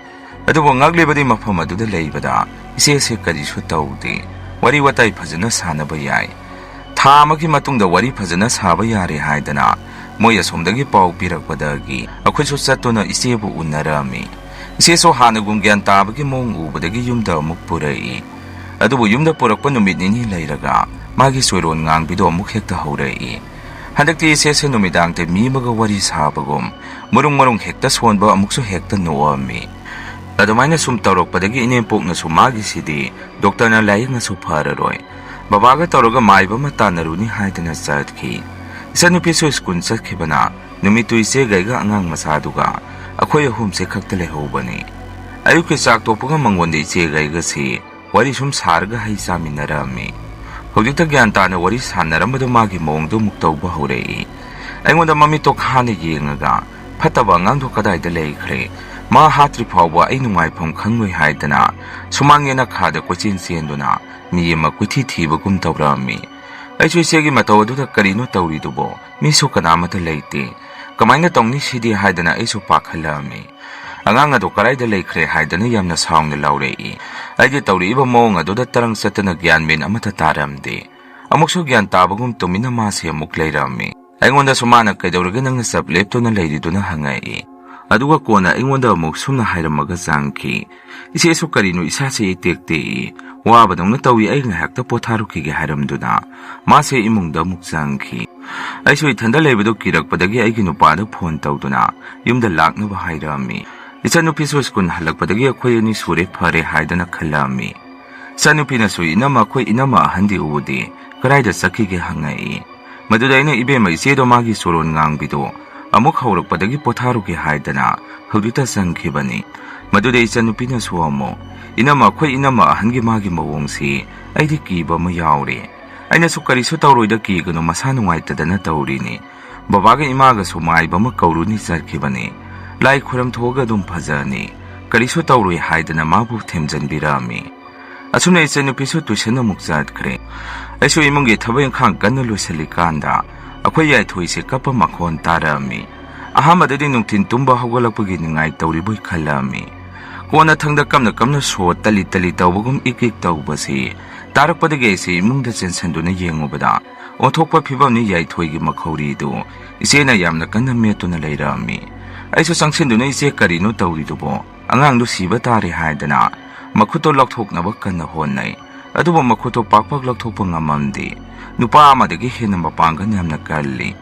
ꯑꯗꯨꯕꯨ ꯉꯛꯂꯤꯕꯗꯤ ꯃꯐꯝ ꯑꯗꯨꯗ ꯂꯩꯕꯗ ꯏꯆꯦꯁꯦ ꯀꯔꯤꯁꯨ ꯇꯧꯗꯦ꯫ ꯋꯥꯔꯤ ꯋꯥꯇꯥꯏ ꯐꯖꯅ ꯁꯥꯟꯅꯕ ꯌꯥꯏ꯫ ꯊꯥ ꯑꯃꯒꯤ ꯃꯇꯨꯡꯗ ꯋꯥꯔꯤ ꯐꯖꯅ ꯁꯥꯕ ꯌꯥꯔꯦ ꯍꯥꯏꯗꯅ ꯃꯣꯏ ꯑꯁꯣꯝꯗꯒꯤ ꯄꯥꯎ ꯄꯤꯔꯛꯄꯗꯒꯤ ꯑꯩꯈꯣꯏꯁꯨ ꯆꯠꯇꯨꯅ ꯏꯆꯦꯕꯨ ꯎꯅꯔꯝꯃꯤ꯫ ꯏꯆꯦꯁꯨ ꯍꯥꯟꯅꯒꯨꯝ ꯒ꯭ꯌꯥꯟ ꯇꯥꯕꯒꯤ ꯃꯑꯣꯡ ꯎꯕꯗꯒꯤ ꯌꯨꯝꯗ ꯑꯃꯨꯛ ꯄꯨꯔꯛꯏ꯫ ꯑꯗꯨꯕꯨ ꯌꯨꯝꯗ ꯄꯨꯔꯛꯄ ꯅꯨꯃꯤꯠ ꯅꯤꯅꯤ ꯂꯩꯔꯒ ꯃꯥꯒꯤ ꯆꯣꯏꯔꯣꯟ ꯉꯥꯡꯕꯤꯗꯣ ꯑꯃꯨꯛ ꯍꯦꯛꯇ ꯍꯧꯔꯛꯏ꯫ ꯍꯟꯗꯛꯇꯤ ꯏꯆꯦꯁꯦ ꯅꯨꯃꯤꯗꯥꯡꯗ ꯃꯤ ꯑꯃꯒ ꯋꯥꯔꯤ ꯁꯥꯕꯒꯨꯝ ꯃꯔꯨꯡ ꯃꯔꯨꯡ ꯍꯦꯛꯇ ꯁꯣꯟꯕ, ꯑꯃꯨꯛꯁꯨ ꯍꯦꯛꯇ ꯅꯣꯛꯑꯝꯃꯤ꯫ ꯑꯗꯨꯃꯥꯏꯅ ꯁꯨꯝ ꯇꯧꯔꯛꯄꯗꯒꯤ ꯏꯅꯦꯝꯄꯣꯛꯅꯁꯨ ꯃꯥꯒꯤꯁꯤꯗꯤ ꯗꯣꯛꯇꯔꯅ ꯂꯥꯌꯦꯡꯉꯁꯨ ꯐꯔꯔꯣꯏ, ꯕꯕꯥꯒ ꯇꯧꯔꯒ ꯃꯥꯏꯕ ꯑꯃ ꯇꯥꯟꯅꯔꯨꯅꯤ ꯍꯥꯏꯗꯅ ꯆꯠꯈꯤ꯫ ꯏꯆꯟꯅꯨꯄꯤꯁꯨ ꯁ꯭ꯀꯨꯜ ꯆꯠꯈꯤꯕꯅ ꯅꯨꯃꯤꯠꯇꯨ ꯏꯆꯦꯒ ꯑꯩꯒ ꯑꯉꯥꯡ ꯃꯆꯥꯗꯨꯒ ꯑꯩꯈꯣꯏ ꯑꯍꯨꯝꯁꯦ ꯈꯛꯇ ꯂꯩꯍꯧꯕꯅꯤ꯫ ꯑꯌꯨꯛꯀꯤ ꯆꯥꯛ ꯇꯣꯛꯄꯒ ꯃꯉꯣꯟꯗ ꯏꯆꯦꯒ ꯑꯩꯒꯁꯤ ꯋꯥꯔꯤ ꯁꯨꯝ ꯁꯥꯔꯒ ꯍꯩ ꯆꯥꯃꯤꯟꯅꯔꯝꯃꯤ꯫ ꯍꯧꯖꯤꯛꯇ ꯒ꯭ꯌꯥꯟ ꯇꯥꯅ ꯋꯥꯔꯤ ꯁꯥꯟꯅꯔꯝꯕꯗꯨ ꯃꯥꯒꯤ ꯃꯑꯣꯡꯗꯨ ꯑꯃꯨꯛ ꯇꯧꯕ ꯍꯧꯔꯛꯏ꯫ ꯑꯩꯉꯣꯟꯗ ꯃꯃꯤꯠꯇꯣ ꯈꯥꯅ ꯌꯦꯡꯉꯒ, "ꯐꯠꯇꯕ ꯑꯉꯥꯡꯗꯣ ꯀꯗꯥꯏꯗ ꯂꯩꯈ꯭ꯔꯦ? ꯃꯥ ꯍꯥꯠꯇ꯭ꯔꯤ ꯐꯥꯎꯕ ꯑꯩ ꯅꯨꯡꯉꯥꯏꯐꯝ ꯈꯪꯂꯣꯏ" ꯍꯥꯏꯗꯅ ꯁꯨꯃꯥꯡ ꯌꯦꯅꯈꯥꯗ ꯀꯣꯏꯆꯦꯟ ꯆꯦꯟꯗꯨꯅ ꯃꯤ ꯑꯃ ꯀꯣꯏꯊꯤ ꯊꯤꯕꯒꯨꯝ ꯇꯧꯔꯛꯑꯝꯃꯤ꯫ ꯑꯩꯁꯨ ꯏꯆꯦꯒꯤ ꯃꯇꯧ ꯑꯗꯨꯗ "ꯀꯔꯤꯅꯣ ꯇꯧꯔꯤꯗꯨꯕꯣ? ꯃꯤꯁꯨ ꯀꯅꯥꯃꯠꯇ ꯂꯩꯇꯦ꯫ ꯀꯃꯥꯏꯅ ꯇꯧꯅꯤ ꯁꯤꯗꯤ?" ꯍꯥꯏꯗꯅ ꯑꯩꯁꯨ ꯄꯥꯈꯠꯂꯛꯑꯝꯃꯤ꯫ "ꯑꯉꯥꯡ ꯑꯗꯣ ꯀꯗꯥꯏꯗ ꯂꯩꯈ꯭ꯔꯦ?" ꯍꯥꯏꯗꯅ ꯌꯥꯝꯅ ꯁꯥꯎꯅ ꯂꯥꯎꯔꯛꯏ꯫ ꯑꯩꯗꯤ ꯇꯧꯔꯛꯏꯕ ꯃꯑꯣꯡ ꯑꯗꯨꯗ ꯇꯔꯪ ꯆꯠꯇꯅ ꯒ꯭ꯌꯥꯟ ꯃꯦꯟ ꯑꯃꯠꯇ ꯇꯥꯔꯝꯗꯦ꯫ ꯑꯃꯨꯛꯁꯨ ꯒ꯭ꯌꯥꯟ ꯇꯥꯕꯒꯨꯝ ꯇꯨꯃꯤꯟꯅ ꯃꯥꯁꯦ ꯑꯃꯨꯛ ꯂꯩꯔꯝꯃꯤ꯫ ꯑꯩꯉꯣꯟꯗꯁꯨ ꯃꯥꯅ "ꯀꯩꯗꯧꯔꯒꯦ ꯅꯪꯅ ꯆꯞ ꯂꯦꯞꯇꯨꯅ ꯂꯩꯔꯤꯗꯨꯅ?" ꯍꯪꯉꯛꯏ꯫ ꯑꯗꯨꯒ ꯀꯣꯟꯅ ꯑꯩꯉꯣꯟꯗ ꯑꯃꯨꯛ ꯁꯨꯝꯅ ꯍꯥꯏꯔꯝꯃꯒ ꯆꯪꯈꯤ, "ꯏꯆꯦꯁꯨ ꯀꯔꯤꯅꯣ ꯏꯁꯥꯁꯦ ꯏꯇꯦꯛ ꯇꯦꯛꯏ, ꯋꯥꯕꯗꯧꯅ ꯇꯧꯏ, ꯑꯩ ꯉꯥꯏꯍꯥꯛꯇ ꯄꯣꯊꯥꯔꯨꯈꯤꯒꯦ" ꯍꯥꯏꯔꯝꯗꯨꯅ ꯃꯥꯁꯦ ꯏꯃꯨꯡꯗ ꯑꯃꯨꯛ ꯆꯪꯈꯤ꯫ ꯑꯩꯁꯨ ꯏꯊꯟꯗ ꯂꯩꯕꯗꯨ ꯀꯤꯔꯛꯄꯗꯒꯤ ꯑꯩꯒꯤ ꯅꯨꯄꯥꯗ ꯐꯣꯟ ꯇꯧꯗꯨꯅ ꯌꯨꯝꯗ ꯂꯥꯛꯅꯕ ꯍꯥꯏꯔꯛꯑꯝꯃꯤ꯫ ꯏꯆꯟꯅꯨꯄꯤꯁꯨ ꯁ꯭ꯀꯨꯜ ꯍꯜꯂꯛꯄꯗꯒꯤ ꯑꯩꯈꯣꯏ ꯑꯅꯤ ꯁꯨꯔꯦ ꯐꯔꯦ ꯍꯥꯏꯗꯅ ꯈꯜꯂꯛꯑꯝꯃꯤ꯫ ꯏꯆꯟꯅꯨꯄꯤꯅꯁꯨ "ꯏꯅꯝꯃ, ꯑꯩꯈꯣꯏ ꯏꯅꯝꯃ ꯑꯍꯟꯗꯤ ꯎꯗꯦ, ꯀꯗꯥꯏꯗ ꯆꯠꯈꯤꯒꯦ?" ꯍꯪꯉꯛꯏ꯫ ꯃꯗꯨꯗ ꯑꯩꯅ, "ꯏꯕꯦꯝꯃ, ꯏꯆꯦꯗꯣ ꯃꯥꯒꯤ ꯆꯣꯔꯣꯟ ꯉꯥꯡꯕꯤꯗꯣ ꯑꯃꯨꯛ ꯍꯧꯔꯛꯄꯗꯒꯤ ꯄꯣꯊꯥꯔꯨꯒꯦ ꯍꯥꯏꯗꯅ ꯍꯧꯖꯤꯛꯇ ꯆꯪꯈꯤꯕꯅꯤ"꯫ ꯃꯗꯨꯗ ꯏꯆꯟꯅꯨꯄꯤꯅꯁꯨ ꯑꯃꯨꯛ, "ꯏꯅꯝꯃ, ꯑꯩꯈꯣꯏ ꯏꯅꯝꯃ ꯑꯍꯟꯒꯤ ꯃꯥꯒꯤ ꯃꯑꯣꯡꯁꯤ ꯑꯩꯗꯤ ꯀꯤꯕ ꯑꯃ ꯌꯥꯎꯔꯦ"꯫ ꯑꯩꯅꯁꯨ, "ꯀꯔꯤꯁꯨ ꯇꯧꯔꯣꯏꯗ, ꯀꯤꯒꯅꯨ, ꯃꯁꯥ ꯅꯨꯡꯉꯥꯏꯇꯗꯅ ꯇꯧꯔꯤꯅꯤ꯫ ꯕꯕꯥꯒ ꯏꯃꯥꯒꯁꯨ ꯃꯥꯏꯕ ꯑꯃ ꯀꯧꯔꯨꯅꯤ ꯆꯠꯈꯤꯕꯅꯤ꯫ ꯂꯥꯏ ꯈꯨꯔꯝ ꯊꯣꯛꯑꯒ ꯑꯗꯨꯝ ꯐꯖꯅꯤ꯫ ꯀꯔꯤꯁꯨ ꯇꯧꯔꯣꯏ" ꯍꯥꯏꯗꯅ ꯃꯥꯕꯨ ꯊꯦꯝꯖꯤꯟꯕꯤꯔꯛꯑꯝꯃꯤ꯫ ꯑꯁꯨꯝꯅ ꯏꯆꯟꯅꯨꯄꯤꯁꯨ ꯇꯨꯏꯁꯟ ꯑꯃꯨꯛ ꯆꯠꯈ꯭ꯔꯦ꯫ ꯑꯩꯁꯨ ꯏꯃꯨꯡꯒꯤ ꯊꯕꯛ ꯏꯪꯈꯥꯡ ꯀꯟꯅ ꯂꯣꯏꯁꯤꯜꯂꯤꯀꯥꯟꯗ ꯑꯩꯈꯣꯏ ꯌꯥꯏꯊꯣꯏꯁꯦ ꯀꯞꯄ ꯃꯈꯣꯟ ꯇꯥꯔꯛꯑꯝꯃꯤ꯫ ꯑꯍꯥꯟꯕꯗꯗꯤ ꯅꯨꯡꯊꯤꯟ ꯇꯨꯝꯕ ꯍꯧꯒꯠꯂꯛꯄꯒꯤ ꯅꯤꯡꯉꯥꯏ ꯇꯧꯔꯤꯕꯣꯏ ꯈꯜꯂꯛꯑꯝꯃꯤ꯫ ꯀꯣꯟꯅꯊꯪꯗ ꯀꯞꯅ ꯀꯞꯅ ꯁꯣꯔ ꯇꯂꯤ ꯇꯂꯤ ꯇꯧꯕꯒꯨꯝ ꯏꯛ ꯏꯛ ꯇꯧꯕꯁꯤ ꯇꯥꯔꯛꯄꯗꯒꯤ ꯑꯩꯁꯦ ꯏꯃꯨꯡꯗ ꯆꯦꯟꯁꯤꯟꯗꯨꯅ ꯌꯦꯡꯉꯨꯕꯗ, ꯑꯣꯟꯊꯣꯛꯄ ꯐꯤꯕꯝꯅꯤ ꯌꯥꯏꯊꯣꯏꯒꯤ ꯃꯈꯧꯔꯤꯗꯨ ꯏꯆꯦꯅ ꯌꯥꯝꯅ ꯀꯟꯅ ꯃꯦꯠꯇꯨꯅ ꯂꯩꯔꯛꯑꯝꯃꯤ꯫ ꯑꯩꯁꯨ ꯆꯪꯁꯤꯟꯗꯨꯅ, "ꯏꯆꯦ, ꯀꯔꯤꯅꯣ ꯇꯧꯔꯤꯗꯨꯕꯣ? ꯑꯉꯥꯡꯗꯨ ꯁꯤꯕ ꯇꯥꯔꯦ" ꯍꯥꯏꯗꯅ ꯃꯈꯨꯠꯇꯣ ꯂꯧꯊꯣꯛꯅꯕ ꯀꯟꯅ ꯍꯣꯠꯅꯩ꯫ ꯑꯗꯨꯕꯨ ꯃꯈꯨꯠꯇꯣ ꯄꯥꯛ ꯄꯥꯛ ꯂꯧꯊꯣꯛꯄ ꯉꯝꯃꯝꯗꯦ꯫ ꯅꯨꯄꯥ ꯑꯃꯗꯒꯤ ꯍꯦꯟꯅ ꯃꯄꯥꯡꯒꯜ ꯌꯥꯝꯅ ꯀꯜꯂꯤ꯫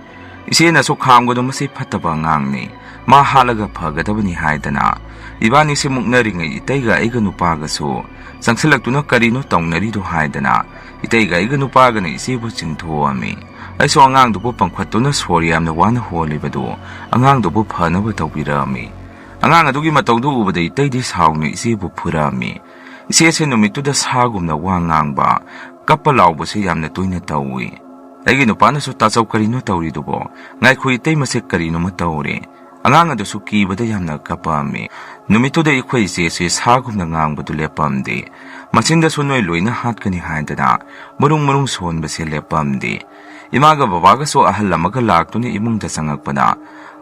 ꯏꯆꯦꯅꯁꯨ ꯈꯥꯝꯒꯅꯨ, ꯃꯁꯤ ꯐꯠꯇꯕ ꯑꯉꯥꯡꯅꯤ, ꯃꯥ ꯍꯥꯠꯂꯒ ꯐꯒꯗꯕꯅꯤ ꯍꯥꯏꯗꯅ ꯏꯕꯥꯅꯤꯁꯦ ꯃꯨꯛꯅꯔꯤꯉꯩ ꯏꯇꯩꯒ ꯑꯩꯒ ꯅꯨꯄꯥꯒꯁꯨ ꯆꯪꯁꯤꯜꯂꯛꯇꯨꯅ ꯀꯔꯤꯅꯣ ꯇꯧꯅꯔꯤꯗꯣ ꯍꯥꯏꯗꯅ ꯏꯇꯩꯒ ꯑꯩꯒ ꯅꯨꯄꯥꯒꯅ ꯏꯆꯦꯕꯨ ꯆꯤꯡꯊꯣꯛꯑꯝꯃꯤ꯫ ꯑꯩꯁꯨ ꯑꯉꯥꯡꯗꯨꯕꯨ ꯄꯪꯈꯠꯇꯨꯅ ꯁꯣꯔ ꯌꯥꯝꯅ ꯋꯥꯅ ꯍꯣꯜꯂꯤꯕꯗꯨ ꯑꯉꯥꯡꯗꯨꯕꯨ ꯐꯅꯕ ꯇꯧꯕꯤꯔꯛꯑꯝꯃꯤ꯫ ꯑꯉꯥꯡ ꯑꯗꯨꯒꯤ ꯃꯇꯧꯗꯨ ꯎꯕꯗ ꯏꯇꯩꯗꯤ ꯁꯥꯎꯅ ꯏꯆꯦꯕꯨ ꯐꯨꯔꯛꯑꯝꯃꯤ꯫ ꯏꯆꯦꯁꯦ ꯅꯨꯃꯤꯠꯇꯨꯗ ꯁꯥꯒꯨꯝꯅ ꯋꯥ ꯉꯥꯡꯕ, ꯀꯞꯄ ꯂꯥꯎꯕꯁꯦ ꯌꯥꯝꯅ ꯇꯣꯏꯅ ꯇꯧꯏ꯫ ꯑꯩꯒꯤ ꯅꯨꯄꯥꯅꯁꯨ, "ꯇꯥꯆꯧ, ꯀꯔꯤꯅꯣ ꯇꯧꯔꯤꯗꯨꯕꯣ? ꯉꯥꯏꯈꯣ, ꯏꯇꯩꯃꯁꯦ ꯀꯔꯤꯅꯣꯃ ꯇꯧꯔꯦ"꯫ ꯑꯉꯥꯡ ꯑꯗꯨꯁꯨ ꯀꯤꯕꯗ ꯌꯥꯝꯅ ꯀꯞꯄꯛꯑꯝꯃꯤ꯫ ꯅꯨꯃꯤꯠꯇꯨꯗ ꯑꯩꯈꯣꯏ ꯏꯆꯦꯁꯦ ꯁꯥꯒꯨꯝꯅ ꯉꯥꯡꯕꯗꯨ ꯂꯦꯞꯄꯝꯗꯦ꯫ ꯃꯆꯤꯟꯗꯁꯨ "ꯅꯣꯏ ꯂꯣꯏꯅ ꯍꯥꯠꯀꯅꯤ" ꯍꯥꯏꯗꯅ ꯃꯔꯨꯡ ꯃꯔꯨꯡ ꯁꯣꯟꯕꯁꯦ ꯂꯦꯞꯄꯝꯗꯦ꯫ ꯏꯃꯥꯒ ꯕꯕꯥꯒꯁꯨ ꯑꯍꯜ ꯑꯃꯒ ꯂꯥꯛꯇꯨꯅ ꯏꯃꯨꯡꯗ ꯆꯪꯉꯛꯄꯗ,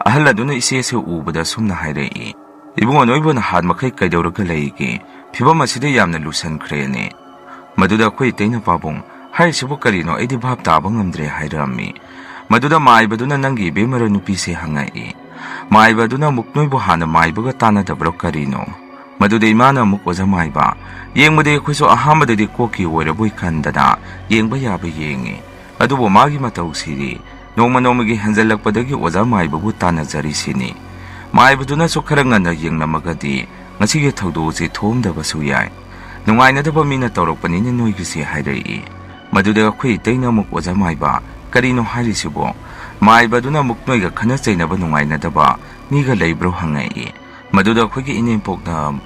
ꯑꯍꯜ ꯑꯗꯨꯅ ꯏꯆꯦꯁꯦ ꯎꯕꯗ ꯁꯨꯝꯅ ꯍꯥꯏꯔꯛꯏ, "ꯏꯕꯨꯡꯉꯣ, ꯅꯣꯏꯕꯨ ꯅꯍꯥꯟ ꯃꯈꯩ ꯀꯩꯗꯧꯔꯒ ꯂꯩꯒꯦ? ꯐꯤꯕꯝ ꯑꯁꯤꯗ ꯌꯥꯝꯅ ꯂꯨꯁꯟꯈ꯭ꯔꯦꯅꯦ"꯫ ꯃꯗꯨꯗ ꯑꯩꯈꯣꯏ ꯏꯇꯩꯅ, "ꯄꯥꯕꯨꯡ, ꯍꯥꯏꯔꯤꯁꯤꯕꯨ ꯀꯔꯤꯅꯣ? ꯑꯩꯗꯤ ꯚꯥꯞ ꯇꯥꯕ ꯉꯝꯗ꯭ꯔꯦ" ꯍꯥꯏꯔꯛꯑꯝꯃꯤ꯫ ꯃꯗꯨꯗ ꯃꯥꯏꯕꯗꯨꯅ ꯅꯪꯒꯤ ꯏꯕꯦꯝꯃꯔ ꯅꯨꯄꯤꯁꯦ ꯍꯪꯉꯛꯏ꯫ ꯃꯥꯏꯕ ꯑꯗꯨꯅ ꯑꯃꯨꯛ, "ꯅꯣꯏꯕꯨ ꯍꯥꯟꯅ ꯃꯥꯏꯕꯒ ꯇꯥꯟꯅꯗꯕ꯭ꯔꯣ ꯀꯔꯤꯅꯣ?" ꯃꯗꯨꯗ ꯏꯃꯥꯅ ꯑꯃꯨꯛ, "ꯑꯣꯖꯥ ꯃꯥꯏꯕ, ꯌꯦꯡꯕꯗꯤ ꯑꯩꯈꯣꯏꯁꯨ ꯑꯍꯥꯟꯕꯗꯗꯤ ꯀꯣꯛꯀꯤ ꯑꯣꯏꯔꯕꯣꯏ ꯈꯟꯗꯅ ꯌꯦꯡꯕ ꯌꯥꯕ ꯌꯦꯡꯉꯤ꯫ ꯑꯗꯨꯕꯨ ꯃꯥꯒꯤ ꯃꯇꯧꯁꯤꯗꯤ ꯅꯣꯡꯃ ꯅꯣꯡꯃꯒꯤ ꯍꯦꯟꯖꯜꯂꯛꯄꯗꯒꯤ ꯑꯣꯖꯥ ꯃꯥꯏꯕꯕꯨ ꯇꯥꯟꯅꯖꯔꯤꯁꯤꯅꯤ꯫ ꯃꯥꯏꯕꯗꯨꯅꯁꯨ ꯈꯔ ꯉꯟꯅ ꯌꯦꯡꯂꯝꯃꯒꯗꯤ ꯉꯁꯤꯒꯤ ꯊꯧꯗꯣꯛ ꯑꯁꯤ ꯊꯣꯛꯑꯝꯗꯕꯁꯨ ꯌꯥꯏ꯫ ꯅꯨꯡꯉꯥꯏꯅꯗꯕ ꯃꯤꯅ ꯇꯧꯔꯛꯄꯅꯤꯅ ꯅꯣꯏꯒꯤꯁꯦ" ꯍꯥꯏꯔꯛꯏ꯫ ꯃꯗꯨꯗ ꯑꯩꯈꯣꯏ ꯏꯇꯩꯅ ꯑꯃꯨꯛ, "ꯑꯣꯖꯥ ꯃꯥꯏꯕ, ꯀꯔꯤꯅꯣ ꯍꯥꯏꯔꯤꯁꯤꯕꯣ?" ꯃꯥꯏꯕꯗꯨꯅ ꯑꯃꯨꯛ, "ꯅꯣꯏꯒ ꯈꯠꯅ ꯆꯩꯅꯕ ꯅꯨꯡꯉꯥꯏꯅꯗꯕ ꯃꯤꯒ ꯂꯩꯕ꯭ꯔꯣ?" ꯍꯪꯉꯛꯏ꯫ ꯃꯗꯨꯗ ꯑꯩꯈꯣꯏꯒꯤ ꯏꯅꯦꯝꯄꯣꯛꯅ,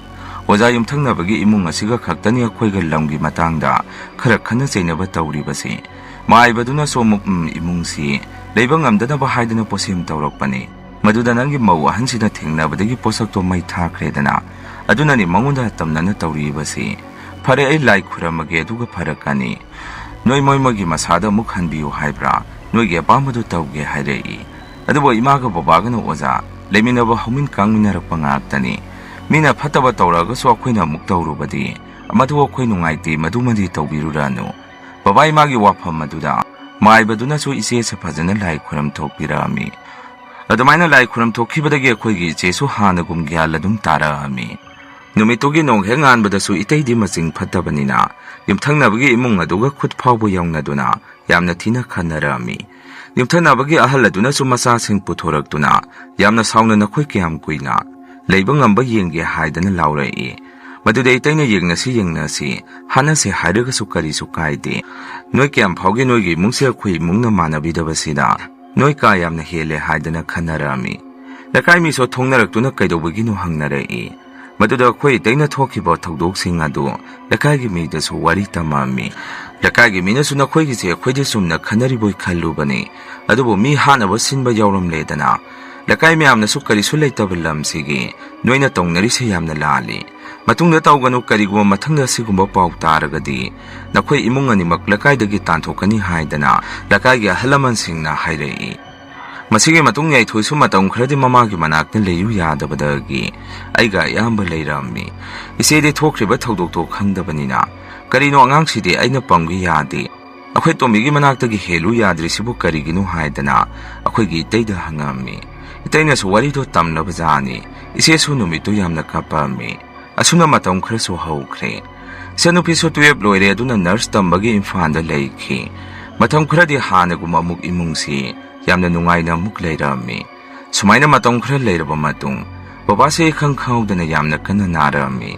"ꯑꯣꯖꯥ, ꯌꯨꯝꯊꯪꯅꯕꯒꯤ ꯏꯃꯨꯡ ꯑꯁꯤꯒ ꯈꯛꯇꯅꯤ ꯑꯩꯈꯣꯏꯒ ꯂꯝꯒꯤ ꯃꯇꯥꯡꯗ ꯈꯔ ꯈꯠꯅ ꯆꯩꯅꯕ ꯇꯧꯔꯤꯕꯁꯤ"꯫ ꯃꯥꯏꯕꯗꯨꯅꯁꯨ ꯑꯃꯨꯛ, "ꯎꯝ, ꯏꯃꯨꯡꯁꯤ ꯂꯩꯕ ꯉꯝꯗꯅꯕ ꯍꯥꯏꯗꯅ ꯄꯣꯁꯦꯝ ꯇꯧꯔꯛꯄꯅꯤ꯫ ꯃꯗꯨꯗ ꯅꯪꯒꯤ ꯃꯧ ꯑꯍꯟꯁꯤꯅ ꯊꯦꯡꯅꯕꯗꯒꯤ ꯄꯣꯠꯁꯛꯇꯣ ꯃꯩ ꯊꯥꯈ꯭ꯔꯦꯗꯅ, ꯑꯗꯨꯅꯅꯤ ꯃꯉꯣꯟꯗ ꯇꯝꯅꯅ ꯇꯧꯔꯤꯕꯁꯤ꯫ ꯐꯔꯦ, ꯑꯩ ꯂꯥꯏ ꯈꯨꯔꯝꯃꯒꯦ, ꯑꯗꯨꯒ ꯐꯔꯛꯀꯅꯤ꯫ ꯅꯣꯏ ꯃꯣꯏ ꯃꯣꯏꯒꯤ ꯃꯁꯥꯗ ꯑꯃꯨꯛ ꯍꯟꯕꯤꯌꯨ ꯍꯥꯏꯕ꯭ꯔꯥ? ꯅꯣꯏꯒꯤ ꯑꯄꯥꯝꯕꯗꯨ ꯇꯧꯒꯦ" ꯍꯥꯏꯔꯛꯏ꯫ ꯑꯗꯨꯕꯨ ꯏꯃꯥꯒ ꯕꯕꯥꯒꯅ, "ꯑꯣꯖꯥ, ꯂꯩꯃꯤꯟꯅꯕ ꯍꯧꯃꯤꯟ ꯀꯥꯡꯃꯤꯟꯅꯔꯛꯄ ꯉꯥꯛꯇꯅꯤ꯫ ꯃꯤꯅ ꯐꯠꯇꯕ ꯇꯧꯔꯛꯑꯒꯁꯨ ꯑꯩꯈꯣꯏꯅ ꯑꯃꯨꯛ ꯇꯧꯔꯨꯕꯗꯤ, ꯃꯗꯨ ꯑꯩꯈꯣꯏ ꯅꯨꯡꯉꯥꯏꯇꯦ, ꯃꯗꯨꯃꯗꯤ ꯇꯧꯕꯤꯔꯨꯔꯅꯨ"꯫ ꯕꯕꯥ ꯏꯃꯥꯒꯤ ꯋꯥꯐꯝ ꯑꯗꯨꯗ ꯃꯥꯏꯕꯗꯨꯅꯁꯨ ꯏꯆꯦꯁꯦ ꯐꯖꯅ ꯂꯥꯏ ꯈꯨꯔꯝ ꯊꯣꯛꯄꯤꯔꯛꯑꯝꯃꯤ꯫ ꯑꯗꯨꯃꯥꯏꯅ ꯂꯥꯏ ꯈꯨꯔꯝ ꯊꯣꯛꯈꯤꯕꯗꯒꯤ ꯑꯩꯈꯣꯏꯒꯤ ꯏꯆꯦꯁꯨ ꯍꯥꯟꯅꯒꯨꯝ ꯒ꯭ꯌꯥꯟ ꯑꯗꯨꯝ ꯇꯥꯔꯛꯑꯝꯃꯤ꯫ ꯅꯨꯃꯤꯠꯇꯨꯒꯤ ꯅꯣꯡ ꯍꯦꯛ ꯉꯥꯟꯕꯗꯁꯨ ꯏꯇꯩꯗꯤ ꯃꯆꯤꯡ ꯐꯠꯇꯕꯅꯤꯅ ꯌꯨꯝꯊꯪꯅꯕꯒꯤ ꯏꯃꯨꯡ ꯑꯗꯨꯒ ꯈꯨꯠ ꯐꯥꯎꯕ ꯌꯧꯅꯗꯨꯅ ꯌꯥꯝꯅ ꯊꯤꯅ ꯈꯟꯅꯔꯛꯑꯝꯃꯤ꯫ ꯌꯨꯝꯊꯪꯅꯕꯒꯤ ꯑꯍꯜ ꯑꯗꯨꯅꯁꯨ ꯃꯆꯥꯁꯤꯡ ꯄꯨꯊꯣꯔꯛꯇꯨꯅ ꯌꯥꯝꯅ ꯁꯥꯎꯅ ꯅꯈꯣꯏ ꯀꯌꯥꯝ ꯀꯨꯏꯅ ꯂꯩꯕ ꯉꯝꯕ ꯌꯦꯡꯒꯦ ꯍꯥꯏꯗꯅ ꯂꯥꯎꯔꯛꯏ꯫ ꯃꯗꯨꯗ ꯏꯇꯩꯅ ꯌꯦꯡꯅꯁꯤ ꯌꯦꯡꯅꯁꯤ, ꯍꯥꯠꯅꯁꯤ ꯍꯥꯏꯔꯒꯁꯨ ꯀꯔꯤꯁꯨ ꯀꯥꯏꯗꯦ꯫ ꯅꯣꯏ ꯀꯌꯥꯝ ꯐꯥꯎꯒꯦ ꯅꯣꯏꯒꯤ ꯏꯃꯨꯡꯁꯦ ꯑꯩꯈꯣꯏ ꯏꯃꯨꯡꯅ ꯃꯥꯟꯅꯕꯤꯗꯕꯁꯤꯗ? ꯅꯣꯏ ꯀꯥ ꯌꯥꯝꯅ ꯍꯦꯜꯂꯦ ꯍꯥꯏꯗꯅ ꯈꯟꯅꯔꯛꯑꯝꯃꯤ꯫ ꯂꯩꯀꯥꯏ ꯃꯤꯁꯨ ꯊꯣꯡꯅꯔꯛꯇꯨꯅ ꯀꯩꯗꯧꯕꯒꯤꯅꯣ ꯍꯪꯅꯔꯛꯏ꯫ ꯃꯗꯨꯗ ꯑꯩꯈꯣꯏ ꯏꯇꯩꯅ ꯊꯣꯛꯈꯤꯕ ꯊꯧꯗꯣꯛꯁꯤꯡ ꯑꯗꯨ ꯂꯩꯀꯥꯏꯒꯤ ꯃꯤꯗꯁꯨ ꯋꯥꯔꯤ ꯇꯝꯃꯝꯃꯤ꯫ ꯂꯩꯀꯥꯏꯒꯤ ꯃꯤꯅꯁꯨ ꯅꯈꯣꯏꯒꯤꯁꯦ ꯑꯩꯈꯣꯏꯗꯤ ꯆꯨꯝꯅ ꯈꯟꯅꯔꯤꯕꯣꯏ ꯈꯜꯂꯨꯕꯅꯤ, ꯑꯗꯨꯕꯨ ꯃꯤ ꯍꯥꯠꯅꯕ ꯁꯤꯟꯕ ꯌꯥꯎꯔꯝꯂꯦꯗꯅ꯫ ꯂꯩꯀꯥꯏ ꯃꯌꯥꯝꯅꯁꯨ ꯀꯔꯤꯁꯨ ꯂꯩꯇꯕ ꯂꯝꯁꯤꯒꯤ ꯅꯣꯏꯅ ꯇꯧꯅꯔꯤꯁꯦ ꯌꯥꯝꯅ ꯂꯥꯜꯂꯤ꯫ ꯃꯇꯨꯡꯗ ꯇꯧꯒꯅꯨ, ꯀꯔꯤꯒꯨꯝꯕ ꯃꯊꯪꯗ ꯑꯁꯤꯒꯨꯝꯕ ꯄꯥꯎ ꯇꯥꯔꯒꯗꯤ ꯅꯈꯣꯏ ꯏꯃꯨꯡ ꯑꯅꯤꯃꯛ ꯂꯩꯀꯥꯏꯗꯒꯤ ꯇꯥꯟꯊꯣꯛꯀꯅꯤ ꯍꯥꯏꯗꯅ ꯂꯩꯀꯥꯏꯒꯤ ꯑꯍꯜ ꯂꯃꯟꯁꯤꯡꯅ ꯍꯥꯏꯔꯛꯏ꯫ ꯃꯁꯤꯒꯤ ꯃꯇꯨꯡ ꯌꯥꯏꯊꯣꯏꯁꯨ ꯃꯇꯝ ꯈꯔꯗꯤ ꯃꯃꯥꯒꯤ ꯃꯅꯥꯛꯇ ꯂꯩꯌꯨ ꯌꯥꯗꯕꯗꯒꯤ ꯑꯩꯒ ꯑꯌꯥꯝꯕ ꯂꯩꯔꯝꯃꯤ꯫ ꯏꯆꯦꯗꯤ ꯊꯣꯛꯈ꯭ꯔꯤꯕ ꯊꯧꯗꯣꯛꯇꯣ ꯈꯪꯗꯕꯅꯤꯅ, "ꯀꯔꯤꯅꯣ ꯑꯉꯥꯡꯁꯤꯗꯤ ꯑꯩꯅ ꯄꯝꯒꯦ ꯌꯥꯗꯦ, ꯑꯩꯈꯣꯏ ꯇꯣꯝꯕꯤꯒꯤ ꯃꯅꯥꯛꯇꯒꯤ ꯍꯦꯜꯂꯨ ꯌꯥꯗ꯭ꯔꯤꯁꯤꯕꯨ ꯀꯔꯤꯒꯤꯅꯣ?" ꯍꯥꯏꯗꯅ ꯑꯩꯈꯣꯏꯒꯤ ꯏꯇꯩꯗ ꯍꯪꯉꯝꯃꯤ꯫ ꯏꯇꯩꯅꯁꯨ ꯋꯥꯔꯤꯗꯣ ꯇꯝꯂꯕ ꯖꯥꯠꯅꯤ꯫ ꯏꯆꯦꯁꯨ ꯅꯨꯃꯤꯠꯇꯨ ꯌꯥꯝꯅ ꯀꯞꯄꯝꯃꯤ꯫ ꯑꯁꯨꯝꯅ ꯃꯇꯝ ꯈꯔꯁꯨ ꯍꯧꯈ꯭ꯔꯦ꯫ ꯏꯆꯟꯅꯨꯄꯤꯁꯨ ꯇꯨꯌꯦꯞ ꯂꯣꯏꯔꯦ, ꯑꯗꯨꯅ ꯅꯔꯁ ꯇꯝꯕꯒꯤ ꯏꯝꯐꯥꯜꯗ ꯂꯩꯈꯤ꯫ ꯃꯇꯝ ꯈꯔꯗꯤ ꯍꯥꯟꯅꯒꯨꯝ ꯑꯃꯨꯛ ꯏꯃꯨꯡꯁꯤ ꯌꯥꯝꯅ ꯅꯨꯡꯉꯥꯏꯅ ꯑꯃꯨꯛ ꯂꯩꯔꯝꯃꯤ꯫ ꯁꯨꯃꯥꯏꯅ ꯃꯇꯝ ꯈꯔ ꯂꯩꯔꯕ ꯃꯇꯨꯡ, ꯕꯕꯥꯁꯦ ꯏꯈꯪ ꯈꯪꯍꯧꯗꯅ ꯌꯥꯝꯅ ꯀꯟꯅ ꯅꯥꯔꯝꯃꯤ꯫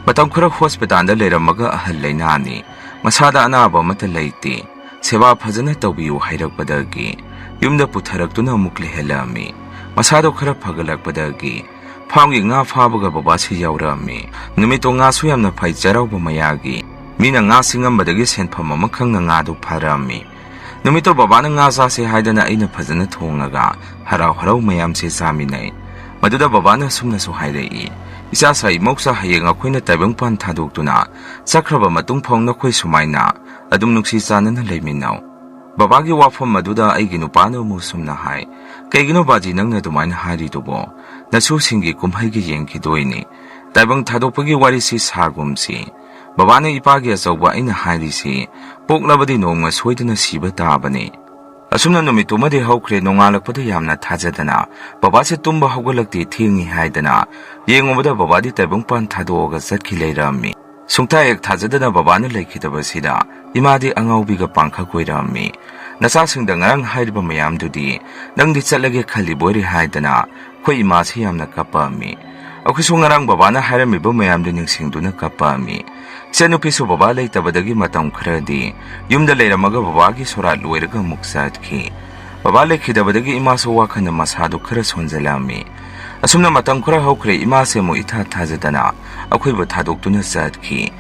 ꯃꯇꯝ ꯈꯔ ꯍꯣꯁꯄꯤꯇꯥꯜꯗ ꯂꯩꯔꯝꯃꯒ ꯑꯍꯜ ꯂꯩꯅꯥꯅꯤ, ꯃꯁꯥꯗ ꯑꯅꯥꯕ ꯑꯃꯠꯇ ꯂꯩꯇꯦ, ꯁꯦꯕꯥ ꯐꯖꯅ ꯇꯧꯕꯤꯌꯨ ꯍꯥꯏꯔꯛꯄꯗꯒꯤ ꯌꯨꯝꯗ ꯄꯨꯊꯔꯛꯇꯨꯅ ꯑꯃꯨꯛ ꯂꯩꯍꯜꯂꯝꯃꯤ꯫ ꯃꯁꯥꯗꯣ ꯈꯔ ꯐꯒꯠꯂꯛꯄꯗꯒꯤ ꯐꯥꯝꯒꯤ ꯉꯥ ꯐꯥꯕꯒ ꯕꯕꯥꯁꯤ ꯌꯥꯎꯔꯛꯑꯝꯃꯤ꯫ ꯅꯨꯃꯤꯠꯇꯣ ꯉꯥꯁꯨ ꯌꯥꯝꯅ ꯐꯩ, ꯆꯩꯔꯥꯎꯕ ꯃꯌꯥꯒꯤ꯫ ꯃꯤꯅ ꯉꯥ ꯁꯤꯡꯉꯝꯕꯗꯒꯤ ꯁꯦꯟꯐꯝ ꯑꯃ ꯈꯪꯅ ꯉꯥꯗꯨ ꯐꯥꯔꯛꯑꯝꯃꯤ꯫ ꯅꯨꯃꯤꯠꯇꯣ ꯕꯕꯥꯅ ꯉꯥ ꯆꯥꯁꯦ ꯍꯥꯏꯗꯅ ꯑꯩꯅ ꯐꯖꯅ ꯊꯣꯡꯉꯒ ꯍꯔꯥꯎ ꯍꯔꯥꯎ ꯃꯌꯥꯝꯁꯦ ꯆꯥꯃꯤꯟꯅꯩ꯫ ꯃꯗꯨꯗ ꯕꯕꯥꯅ ꯑꯁꯨꯝꯅꯁꯨ ꯍꯥꯏꯔꯛꯏ, "ꯏꯆꯥꯁꯥ ꯏꯃꯧꯁꯥ, ꯍꯌꯦꯡ ꯑꯩꯈꯣꯏꯅ ꯇꯥꯏꯕꯪꯄꯥꯟ ꯊꯥꯗꯣꯛꯇꯨꯅ ꯆꯠꯈ꯭ꯔꯕ ꯃꯇꯨꯡ ꯐꯥꯎ ꯅꯈꯣꯏ ꯁꯨꯃꯥꯏꯅ ꯑꯗꯨꯝ ꯅꯨꯡꯁꯤ ꯆꯥꯟꯅꯅ ꯂꯩꯃꯤꯟꯅꯧ"꯫ ꯕꯕꯥꯒꯤ ꯋꯥꯐꯝ ꯑꯗꯨꯗ ꯑꯩꯒꯤ ꯅꯨꯄꯥꯅ ꯑꯃꯨꯛ ꯁꯨꯝꯅ ꯍꯥꯏ, "ꯀꯩꯒꯤꯅꯣ ꯕꯥꯖꯤ ꯅꯪꯅ ꯑꯗꯨꯃꯥꯏꯅ ꯍꯥꯏꯔꯤꯗꯨꯕꯣ? ꯅꯁꯨꯁꯤꯡꯒꯤ ꯀꯨꯝꯍꯩꯒꯤ ꯌꯦꯡꯈꯤꯗꯣꯏꯅꯤ꯫ ꯇꯥꯏꯕꯪ ꯊꯥꯗꯣꯛꯄꯒꯤ ꯋꯥꯔꯤꯁꯤ ꯁꯥꯒꯨꯝꯁꯤ꯫ ꯕꯕꯥꯅ ꯏꯄꯥꯒꯤ ꯑꯆꯧꯕ ꯑꯩꯅ ꯍꯥꯏꯔꯤꯁꯤ, ꯄꯣꯛꯂꯕꯗꯤ ꯅꯣꯡꯃ ꯁꯣꯏꯗꯅ ꯁꯤꯕ ꯇꯥꯕꯅꯤ"꯫ ꯑꯁꯨꯝꯅ ꯅꯨꯃꯤꯠꯇꯨꯃꯗꯤ ꯍꯧꯈ꯭ꯔꯦ꯫ ꯅꯣꯡꯉꯥꯜꯂꯛꯄꯗ ꯌꯥꯝꯅ ꯊꯥꯖꯗꯅ ꯕꯕꯥꯁꯦ ꯇꯨꯝꯕ ꯍꯧꯒꯠꯂꯛꯇꯦ, ꯊꯦꯡꯉꯤ ꯍꯥꯏꯗꯅ ꯌꯦꯡꯉꯨꯕꯗ ꯕꯕꯥꯗꯤ ꯇꯥꯏꯕꯪꯄꯥꯟ ꯊꯥꯗꯣꯛꯑꯒ ꯆꯠꯈꯤ ꯂꯩꯔꯝꯃꯤ꯫ ꯁꯨꯡꯊꯥ ꯍꯦꯛ ꯊꯥꯖꯗꯅ ꯕꯕꯥꯅ ꯂꯩꯈꯤꯗꯕꯁꯤꯗ ꯏꯃꯥꯗꯤ ꯑꯉꯥꯎꯕꯤꯒ ꯄꯥꯡꯈꯛ ꯑꯣꯏꯔꯝꯃꯤ꯫ ꯅꯆꯥꯁꯤꯡꯗ ꯉꯔꯥꯡ ꯍꯥꯏꯔꯤꯕ ꯃꯌꯥꯝꯗꯨꯗꯤ ꯅꯪꯗꯤ ꯆꯠꯂꯒꯦ ꯈꯜꯂꯤꯕꯣꯏꯔꯦ ꯍꯥꯏꯗꯅ ꯑꯩꯈꯣꯏ ꯏꯃꯥꯁꯤ ꯌꯥꯝꯅ ꯀꯞꯄꯛꯑꯝꯃꯤ꯫ ꯑꯩꯈꯣꯏꯁꯨ ꯉꯔꯥꯡ ꯕꯕꯥꯅ ꯍꯥꯏꯔꯝꯃꯤꯕ ꯃꯌꯥꯝꯗꯨ ꯅꯤꯡꯁꯤꯡꯗꯨꯅ ꯀꯞꯄꯛꯑꯝꯃꯤ꯫ ꯏꯆꯟꯅꯨꯄꯤꯁꯨ ꯕꯕꯥ ꯂꯩꯇꯕꯗꯒꯤ ꯃꯇꯝ ꯈꯔꯗꯤ ꯌꯨꯝꯗ ꯂꯩꯔꯝꯃꯒ ꯕꯕꯥꯒꯤ ꯁꯣꯔꯥꯠ ꯂꯣꯏꯔꯒ ꯑꯃꯨꯛ ꯆꯠꯈꯤ꯫ ꯕꯕꯥ ꯂꯩꯈꯤꯗꯕꯗꯒꯤ ꯏꯃꯥꯁꯨ ꯋꯥꯈꯜꯅ ꯃꯁꯥꯗꯨ ꯈꯔ ꯁꯣꯟꯖꯜꯂꯛꯑꯝꯃꯤ꯫ ꯑꯁꯨꯝꯅ ꯃꯇꯝ ꯈꯔ ꯍꯧꯈ꯭ꯔꯦ, ꯏꯃꯥꯁꯦ ꯑꯃꯨꯛ ꯏꯊꯥ ꯊꯥꯖꯗꯅ ꯑꯩꯈꯣꯏꯕꯨ ꯊꯥꯗꯣꯛꯇꯨꯅ ꯆꯠꯈꯤ꯫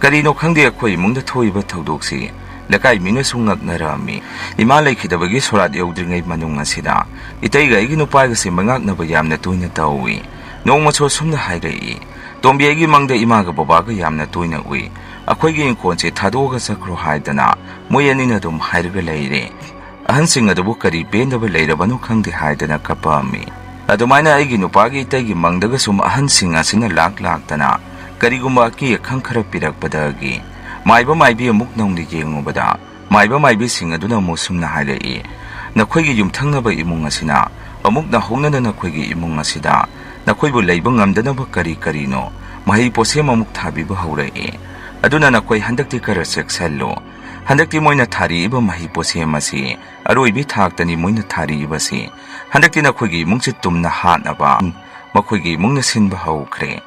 ꯀꯔꯤꯅꯣ ꯈꯪꯗꯦ, ꯑꯩꯈꯣꯏ ꯏꯃꯨꯡꯗ ꯊꯣꯛꯏꯕ ꯊꯧꯗꯣꯛꯁꯤ ꯂꯩꯀꯥꯏ ꯃꯤꯅꯁꯨ ꯉꯛꯅꯔꯝꯃꯤ꯫ ꯏꯃꯥ ꯂꯩꯈꯤꯗꯕꯒꯤ ꯁꯣꯔꯥꯠ ꯌꯧꯗ꯭ꯔꯤꯉꯩ ꯃꯅꯨꯡ ꯑꯁꯤꯗ ꯏꯇꯩꯒ ꯑꯩꯒꯤ ꯅꯨꯄꯥꯒꯁꯦ ꯃꯩꯉꯥꯛꯅꯕ ꯌꯥꯝꯅ ꯇꯣꯏꯅ ꯇꯧꯏ꯫ ꯅꯣꯡꯃꯁꯨ ꯑꯁꯨꯝꯅ ꯍꯥꯏꯔꯛꯏ, "ꯇꯣꯝꯕꯤ, ꯑꯩꯒꯤ ꯃꯪꯗ ꯏꯃꯥꯒ ꯕꯕꯥꯒ ꯌꯥꯝꯅ ꯇꯣꯏꯅ ꯎꯏ꯫ ꯑꯩꯈꯣꯏꯒꯤ ꯏꯪꯈꯣꯜꯁꯦ ꯊꯥꯗꯣꯛꯑꯒ ꯆꯠꯈ꯭ꯔꯣ" ꯍꯥꯏꯗꯅ ꯃꯣꯏ ꯑꯅꯤꯅ ꯑꯗꯨꯝ ꯍꯥꯏꯔꯒ ꯂꯩꯔꯦ꯫ ꯑꯍꯟꯁꯤꯡ ꯑꯗꯨꯕꯨ ꯀꯔꯤ ꯄꯦꯟꯗꯕ ꯂꯩꯔꯕꯅꯣ ꯈꯪꯗꯦ ꯍꯥꯏꯗꯅ ꯀꯞꯄꯛꯑꯝꯃꯤ꯫ ꯑꯗꯨꯃꯥꯏꯅ ꯑꯩꯒꯤ ꯅꯨꯄꯥꯒꯤ ꯏꯇꯩꯒꯤ ꯃꯪꯗꯒ ꯁꯨꯝ ꯑꯍꯟꯁꯤꯡ ꯑꯁꯤꯅ ꯂꯥꯛ ꯂꯥꯛꯇꯅ ꯀꯔꯤꯒꯨꯝꯕ ꯑꯀꯤ ꯑꯈꯪ ꯈꯔ ꯄꯤꯔꯛꯄꯗꯒꯤ ꯃꯥꯏꯕ ꯃꯥꯏꯕꯤ ꯑꯃꯨꯛ ꯅꯧꯅ ꯌꯦꯡꯉꯨꯕꯗ ꯃꯥꯏꯕ ꯃꯥꯏꯕꯤꯁꯤꯡ ꯑꯗꯨꯅ ꯑꯃꯨꯛ ꯁꯨꯝꯅ ꯍꯥꯏꯔꯛꯏ, "ꯅꯈꯣꯏꯒꯤ ꯌꯨꯝꯊꯪꯅꯕ ꯏꯃꯨꯡ ꯑꯁꯤꯅ ꯑꯃꯨꯛ ꯅꯧꯍꯧꯅꯅ ꯅꯈꯣꯏꯒꯤ ꯏꯃꯨꯡ ꯑꯁꯤꯗ ꯅꯈꯣꯏꯕꯨ ꯂꯩꯕ ꯉꯝꯗꯅꯕ ꯀꯔꯤ ꯀꯔꯤꯅꯣ ꯃꯍꯩ ꯄꯣꯠꯁꯦꯝ ꯑꯃꯨꯛ ꯊꯥꯕꯤꯕ ꯍꯧꯔꯛꯑꯦ꯫ ꯑꯗꯨꯅ ꯅꯈꯣꯏ ꯍꯟꯗꯛꯇꯤ ꯈꯔ ꯆꯦꯛꯁꯤꯜꯂꯨ꯫ ꯍꯟꯗꯛꯇꯤ ꯃꯣꯏꯅ ꯊꯥꯔꯤꯛꯏꯕ ꯃꯍꯩ ꯄꯣꯠꯁꯦꯝ ꯑꯁꯤ ꯑꯔꯣꯏꯕꯤ ꯊꯥꯛꯇꯅꯤ ꯃꯣꯏꯅ ꯊꯥꯔꯤꯛꯏꯕꯁꯤ꯫ ꯍꯟꯗꯛꯇꯤ ꯅꯈꯣꯏꯒꯤ ꯏꯃꯨꯡꯁꯤ ꯇꯨꯝꯅ ꯍꯥꯠꯅꯕ ꯃꯈꯣꯏꯒꯤ ꯏꯃꯨꯡꯅ ꯁꯤꯟꯕ ꯍꯧꯈ꯭ꯔꯦ"꯫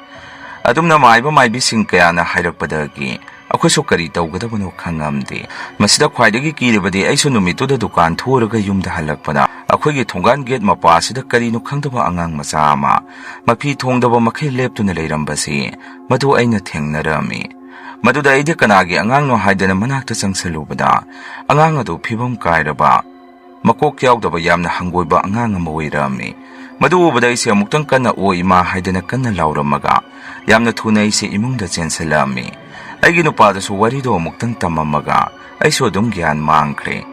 ꯑꯗꯨꯝꯅ ꯃꯥꯏꯕ ꯃꯥꯏꯕꯤꯁꯤꯡ ꯀꯌꯥꯅ ꯍꯥꯏꯔꯛꯄꯗꯒꯤ ꯑꯩꯈꯣꯏꯁꯨ ꯀꯔꯤ ꯇꯧꯒꯗꯕꯅꯣ ꯈꯪꯉꯝꯗꯦ꯫ ꯃꯁꯤꯗ ꯈ꯭ꯋꯥꯏꯗꯒꯤ ꯀꯤꯔꯤꯕꯗꯤ ꯑꯩꯁꯨ ꯅꯨꯃꯤꯠꯇꯨꯗ ꯗꯨꯀꯥꯟ ꯊꯣꯛꯎꯔꯒ ꯌꯨꯝꯗ ꯍꯜꯂꯛꯄꯗ ꯑꯩꯈꯣꯏꯒꯤ ꯊꯣꯡꯒꯥꯟ ꯒꯦꯠ ꯃꯄꯥ ꯑꯁꯤꯗ ꯀꯔꯤꯅꯣ ꯈꯪꯗꯕ ꯑꯉꯥꯡ ꯃꯆꯥ ꯑꯃ ꯃꯐꯤ ꯊꯣꯡꯗꯕ ꯃꯈꯩ ꯂꯦꯞꯇꯨꯅ ꯂꯩꯔꯝꯕꯁꯤ ꯃꯗꯨ ꯑꯩꯅ ꯊꯦꯡꯅꯔꯝꯃꯤ꯫ ꯃꯗꯨꯗ ꯑꯩꯗꯤ ꯀꯅꯥꯒꯤ ꯑꯉꯥꯡꯅꯣ ꯍꯥꯏꯗꯅ ꯃꯅꯥꯛꯇ ꯆꯪꯁꯤꯜꯂꯨꯕꯗ ꯑꯉꯥꯡ ꯑꯗꯨ ꯐꯤꯕꯝ ꯀꯥꯏꯔꯕ, ꯃꯀꯣꯛ ꯌꯥꯎꯗꯕ ꯌꯥꯝꯅ ꯍꯪꯒꯣꯏꯕ ꯑꯉꯥꯡ ꯑꯃ ꯑꯣꯏꯔꯝꯃꯤ꯫ ꯃꯗꯨ ꯎꯕꯗ ꯑꯩꯁꯦ ꯑꯃꯨꯛꯇꯪ ꯀꯟꯅ "ꯑꯣ ꯏꯃꯥ" ꯍꯥꯏꯗꯅ ꯀꯟꯅ ꯂꯥꯎꯔꯝꯃꯒ ꯌꯥꯝꯅ ꯊꯨꯅ ꯑꯩꯁꯦ ꯏꯃꯨꯡꯗ ꯆꯦꯟꯁꯤꯜꯂꯛꯑꯝꯃꯤ꯫ ꯑꯩꯒꯤ ꯅꯨꯄꯥꯗꯁꯨ ꯋꯥꯔꯤꯗꯣ ꯑꯃꯨꯛꯇꯪ ꯇꯝꯃꯝꯃꯒ ꯑꯩꯁꯨ ꯑꯗꯨꯝ ꯒ꯭ꯌꯥꯟ ꯃꯥꯡꯈ꯭ꯔꯦ꯫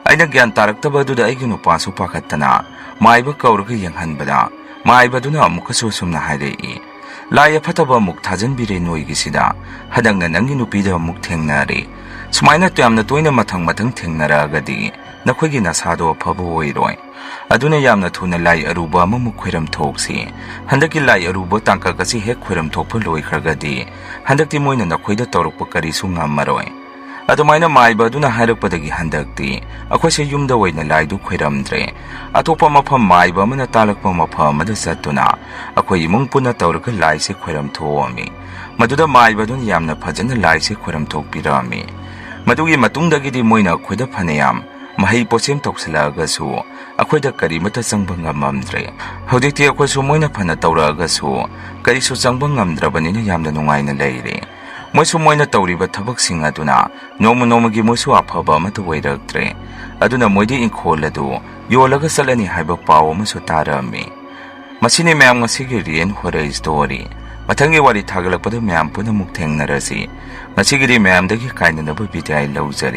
ꯑꯩꯅ ꯒ꯭ꯌꯥꯟ ꯇꯥꯔꯛꯇꯕ ꯑꯗꯨꯗ ꯑꯩꯒꯤ ꯅꯨꯄꯥꯁꯨ ꯄꯥꯈꯠꯇꯅ ꯃꯥꯏꯕ ꯀꯧꯔꯒ ꯌꯦꯡꯍꯟꯕꯗ ꯃꯥꯏꯕꯗꯨꯅ ꯑꯃꯨꯛꯀꯁꯨ ꯑꯁꯨꯝꯅ ꯍꯥꯏꯔꯛꯏ, "ꯂꯥꯏ ꯑꯐꯠꯇꯕ ꯑꯃꯨꯛ ꯊꯥꯖꯟꯕꯤꯔꯦ ꯅꯣꯏꯒꯤꯁꯤꯗ꯫ ꯍꯟꯗꯛꯅ ꯅꯪꯒꯤ ꯅꯨꯄꯤꯗ ꯑꯃꯨꯛ ꯊꯦꯡꯅꯔꯦ꯫ ꯁꯨꯃꯥꯏꯅ ꯌꯥꯝꯅ ꯇꯣꯏꯅ ꯃꯊꯪ ꯃꯊꯪ ꯊꯦꯡꯅꯔꯛꯑꯒꯗꯤ ꯅꯈꯣꯏꯒꯤ ꯅꯁꯥꯗꯣ ꯑꯐꯕ ꯑꯣꯏꯔꯣꯏ꯫ ꯑꯗꯨꯅ ꯌꯥꯝꯅ ꯊꯨꯅ ꯂꯥꯏ ꯑꯔꯨꯕ ꯑꯃꯃꯨꯛ ꯈꯣꯏꯔꯝ ꯊꯣꯛꯁꯤ꯫ ꯍꯟꯗꯛꯀꯤ ꯂꯥꯏ ꯑꯔꯨꯕ ꯇꯥꯡꯀꯛ ꯑꯁꯤ ꯍꯦꯛ ꯈꯣꯏꯔꯝ ꯊꯣꯛꯄ ꯂꯣꯏꯈ꯭ꯔꯒꯗꯤ ꯍꯟꯗꯛꯇꯤ ꯃꯣꯏꯅ ꯅꯈꯣꯏꯗ ꯇꯧꯔꯛꯄ ꯀꯔꯤꯁꯨ ꯉꯝꯃꯔꯣꯏ"꯫ ꯑꯗꯨꯃꯥꯏꯅ ꯃꯥꯏꯕ ꯑꯗꯨꯅ ꯍꯥꯏꯔꯛꯄꯗꯒꯤ ꯍꯟꯗꯛꯇꯤ ꯑꯩꯈꯣꯏꯁꯦ ꯌꯨꯝꯗ ꯑꯣꯏꯅ ꯂꯥꯏꯗꯨ ꯈꯣꯏꯔꯝꯗ꯭ꯔꯦ꯫ ꯑꯇꯣꯞꯄ ꯃꯐꯝ ꯃꯥꯏꯕ ꯑꯃꯅ ꯇꯥꯜꯂꯛꯄ ꯃꯐꯝ ꯑꯃꯗ ꯆꯠꯇꯨꯅ ꯑꯩꯈꯣꯏ ꯏꯃꯨꯡ ꯄꯨꯟꯅ ꯇꯧꯔꯒ ꯂꯥꯏꯁꯦ ꯈꯣꯏꯔꯝ ꯊꯣꯛꯑꯝꯃꯤ꯫ ꯃꯗꯨꯗ ꯃꯥꯏꯕ ꯑꯗꯨꯅ ꯌꯥꯝꯅ ꯐꯖꯅ ꯂꯥꯏꯁꯦ ꯈꯣꯏꯔꯝ ꯊꯣꯛꯄꯤꯔꯝꯃꯤ꯫ ꯃꯗꯨꯒꯤ ꯃꯇꯨꯡꯗꯒꯤꯗꯤ ꯃꯣꯏꯅ ꯑꯩꯈꯣꯏꯗ ꯐꯅꯌꯥꯝ ꯃꯍꯩ ꯄꯣꯠꯁꯦꯝ ꯇꯧꯁꯤꯜꯂꯛꯑꯒꯁꯨ ꯑꯩꯈꯣꯏꯗ ꯀꯔꯤꯃꯠꯇ ꯆꯪꯕ ꯉꯝꯃꯝꯗ꯭ꯔꯦ꯫ ꯍꯧꯖꯤꯛꯇꯤ ꯑꯩꯈꯣꯏꯁꯨ ꯃꯣꯏꯅ ꯐꯅ ꯇꯧꯔꯛꯑꯒꯁꯨ ꯀꯔꯤꯁꯨ ꯆꯪꯕ ꯉꯝꯗ꯭ꯔꯕꯅꯤꯅ ꯌꯥꯝꯅ ꯅꯨꯡꯉꯥꯏꯅ ꯂꯩꯔꯦ꯫ ꯃꯣꯏꯁꯨ ꯃꯣꯏꯅ ꯇꯧꯔꯤꯕ ꯊꯕꯛꯁꯤꯡ ꯑꯗꯨꯅ ꯅꯣꯡꯃ ꯅꯣꯡꯃꯒꯤ ꯃꯣꯏꯁꯨ ꯑꯐꯕ ꯑꯃꯠꯇ ꯑꯣꯏꯔꯛꯇ꯭ꯔꯦ꯫ ꯑꯗꯨꯅ ꯃꯣꯏꯗꯤ ꯏꯪꯈꯣꯜ ꯑꯗꯨ ꯌꯣꯜꯂꯒ ꯆꯠꯂꯅꯤ ꯍꯥꯏꯕ ꯄꯥꯎ ꯑꯃꯁꯨ ꯇꯥꯔꯝꯃꯤ꯫ ꯃꯁꯤꯅꯤ ꯃꯌꯥꯝ ꯉꯁꯤꯒꯤ Real Horror Story꯫ ꯃꯊꯪꯒꯤ ꯋꯥꯔꯤ ꯊꯥꯒꯠꯂꯛꯄꯗ ꯃꯌꯥꯝ ꯄꯨꯟꯅ ꯑꯃꯨꯛ ꯊꯦꯡꯅꯔꯁꯤ꯫ ꯉꯁꯤꯒꯤꯗꯤ ꯃꯌꯥꯝꯗꯒꯤ ꯀꯥꯏꯅꯅꯕ ꯕꯤꯗꯥꯏ ꯂꯧꯖꯔꯤ꯫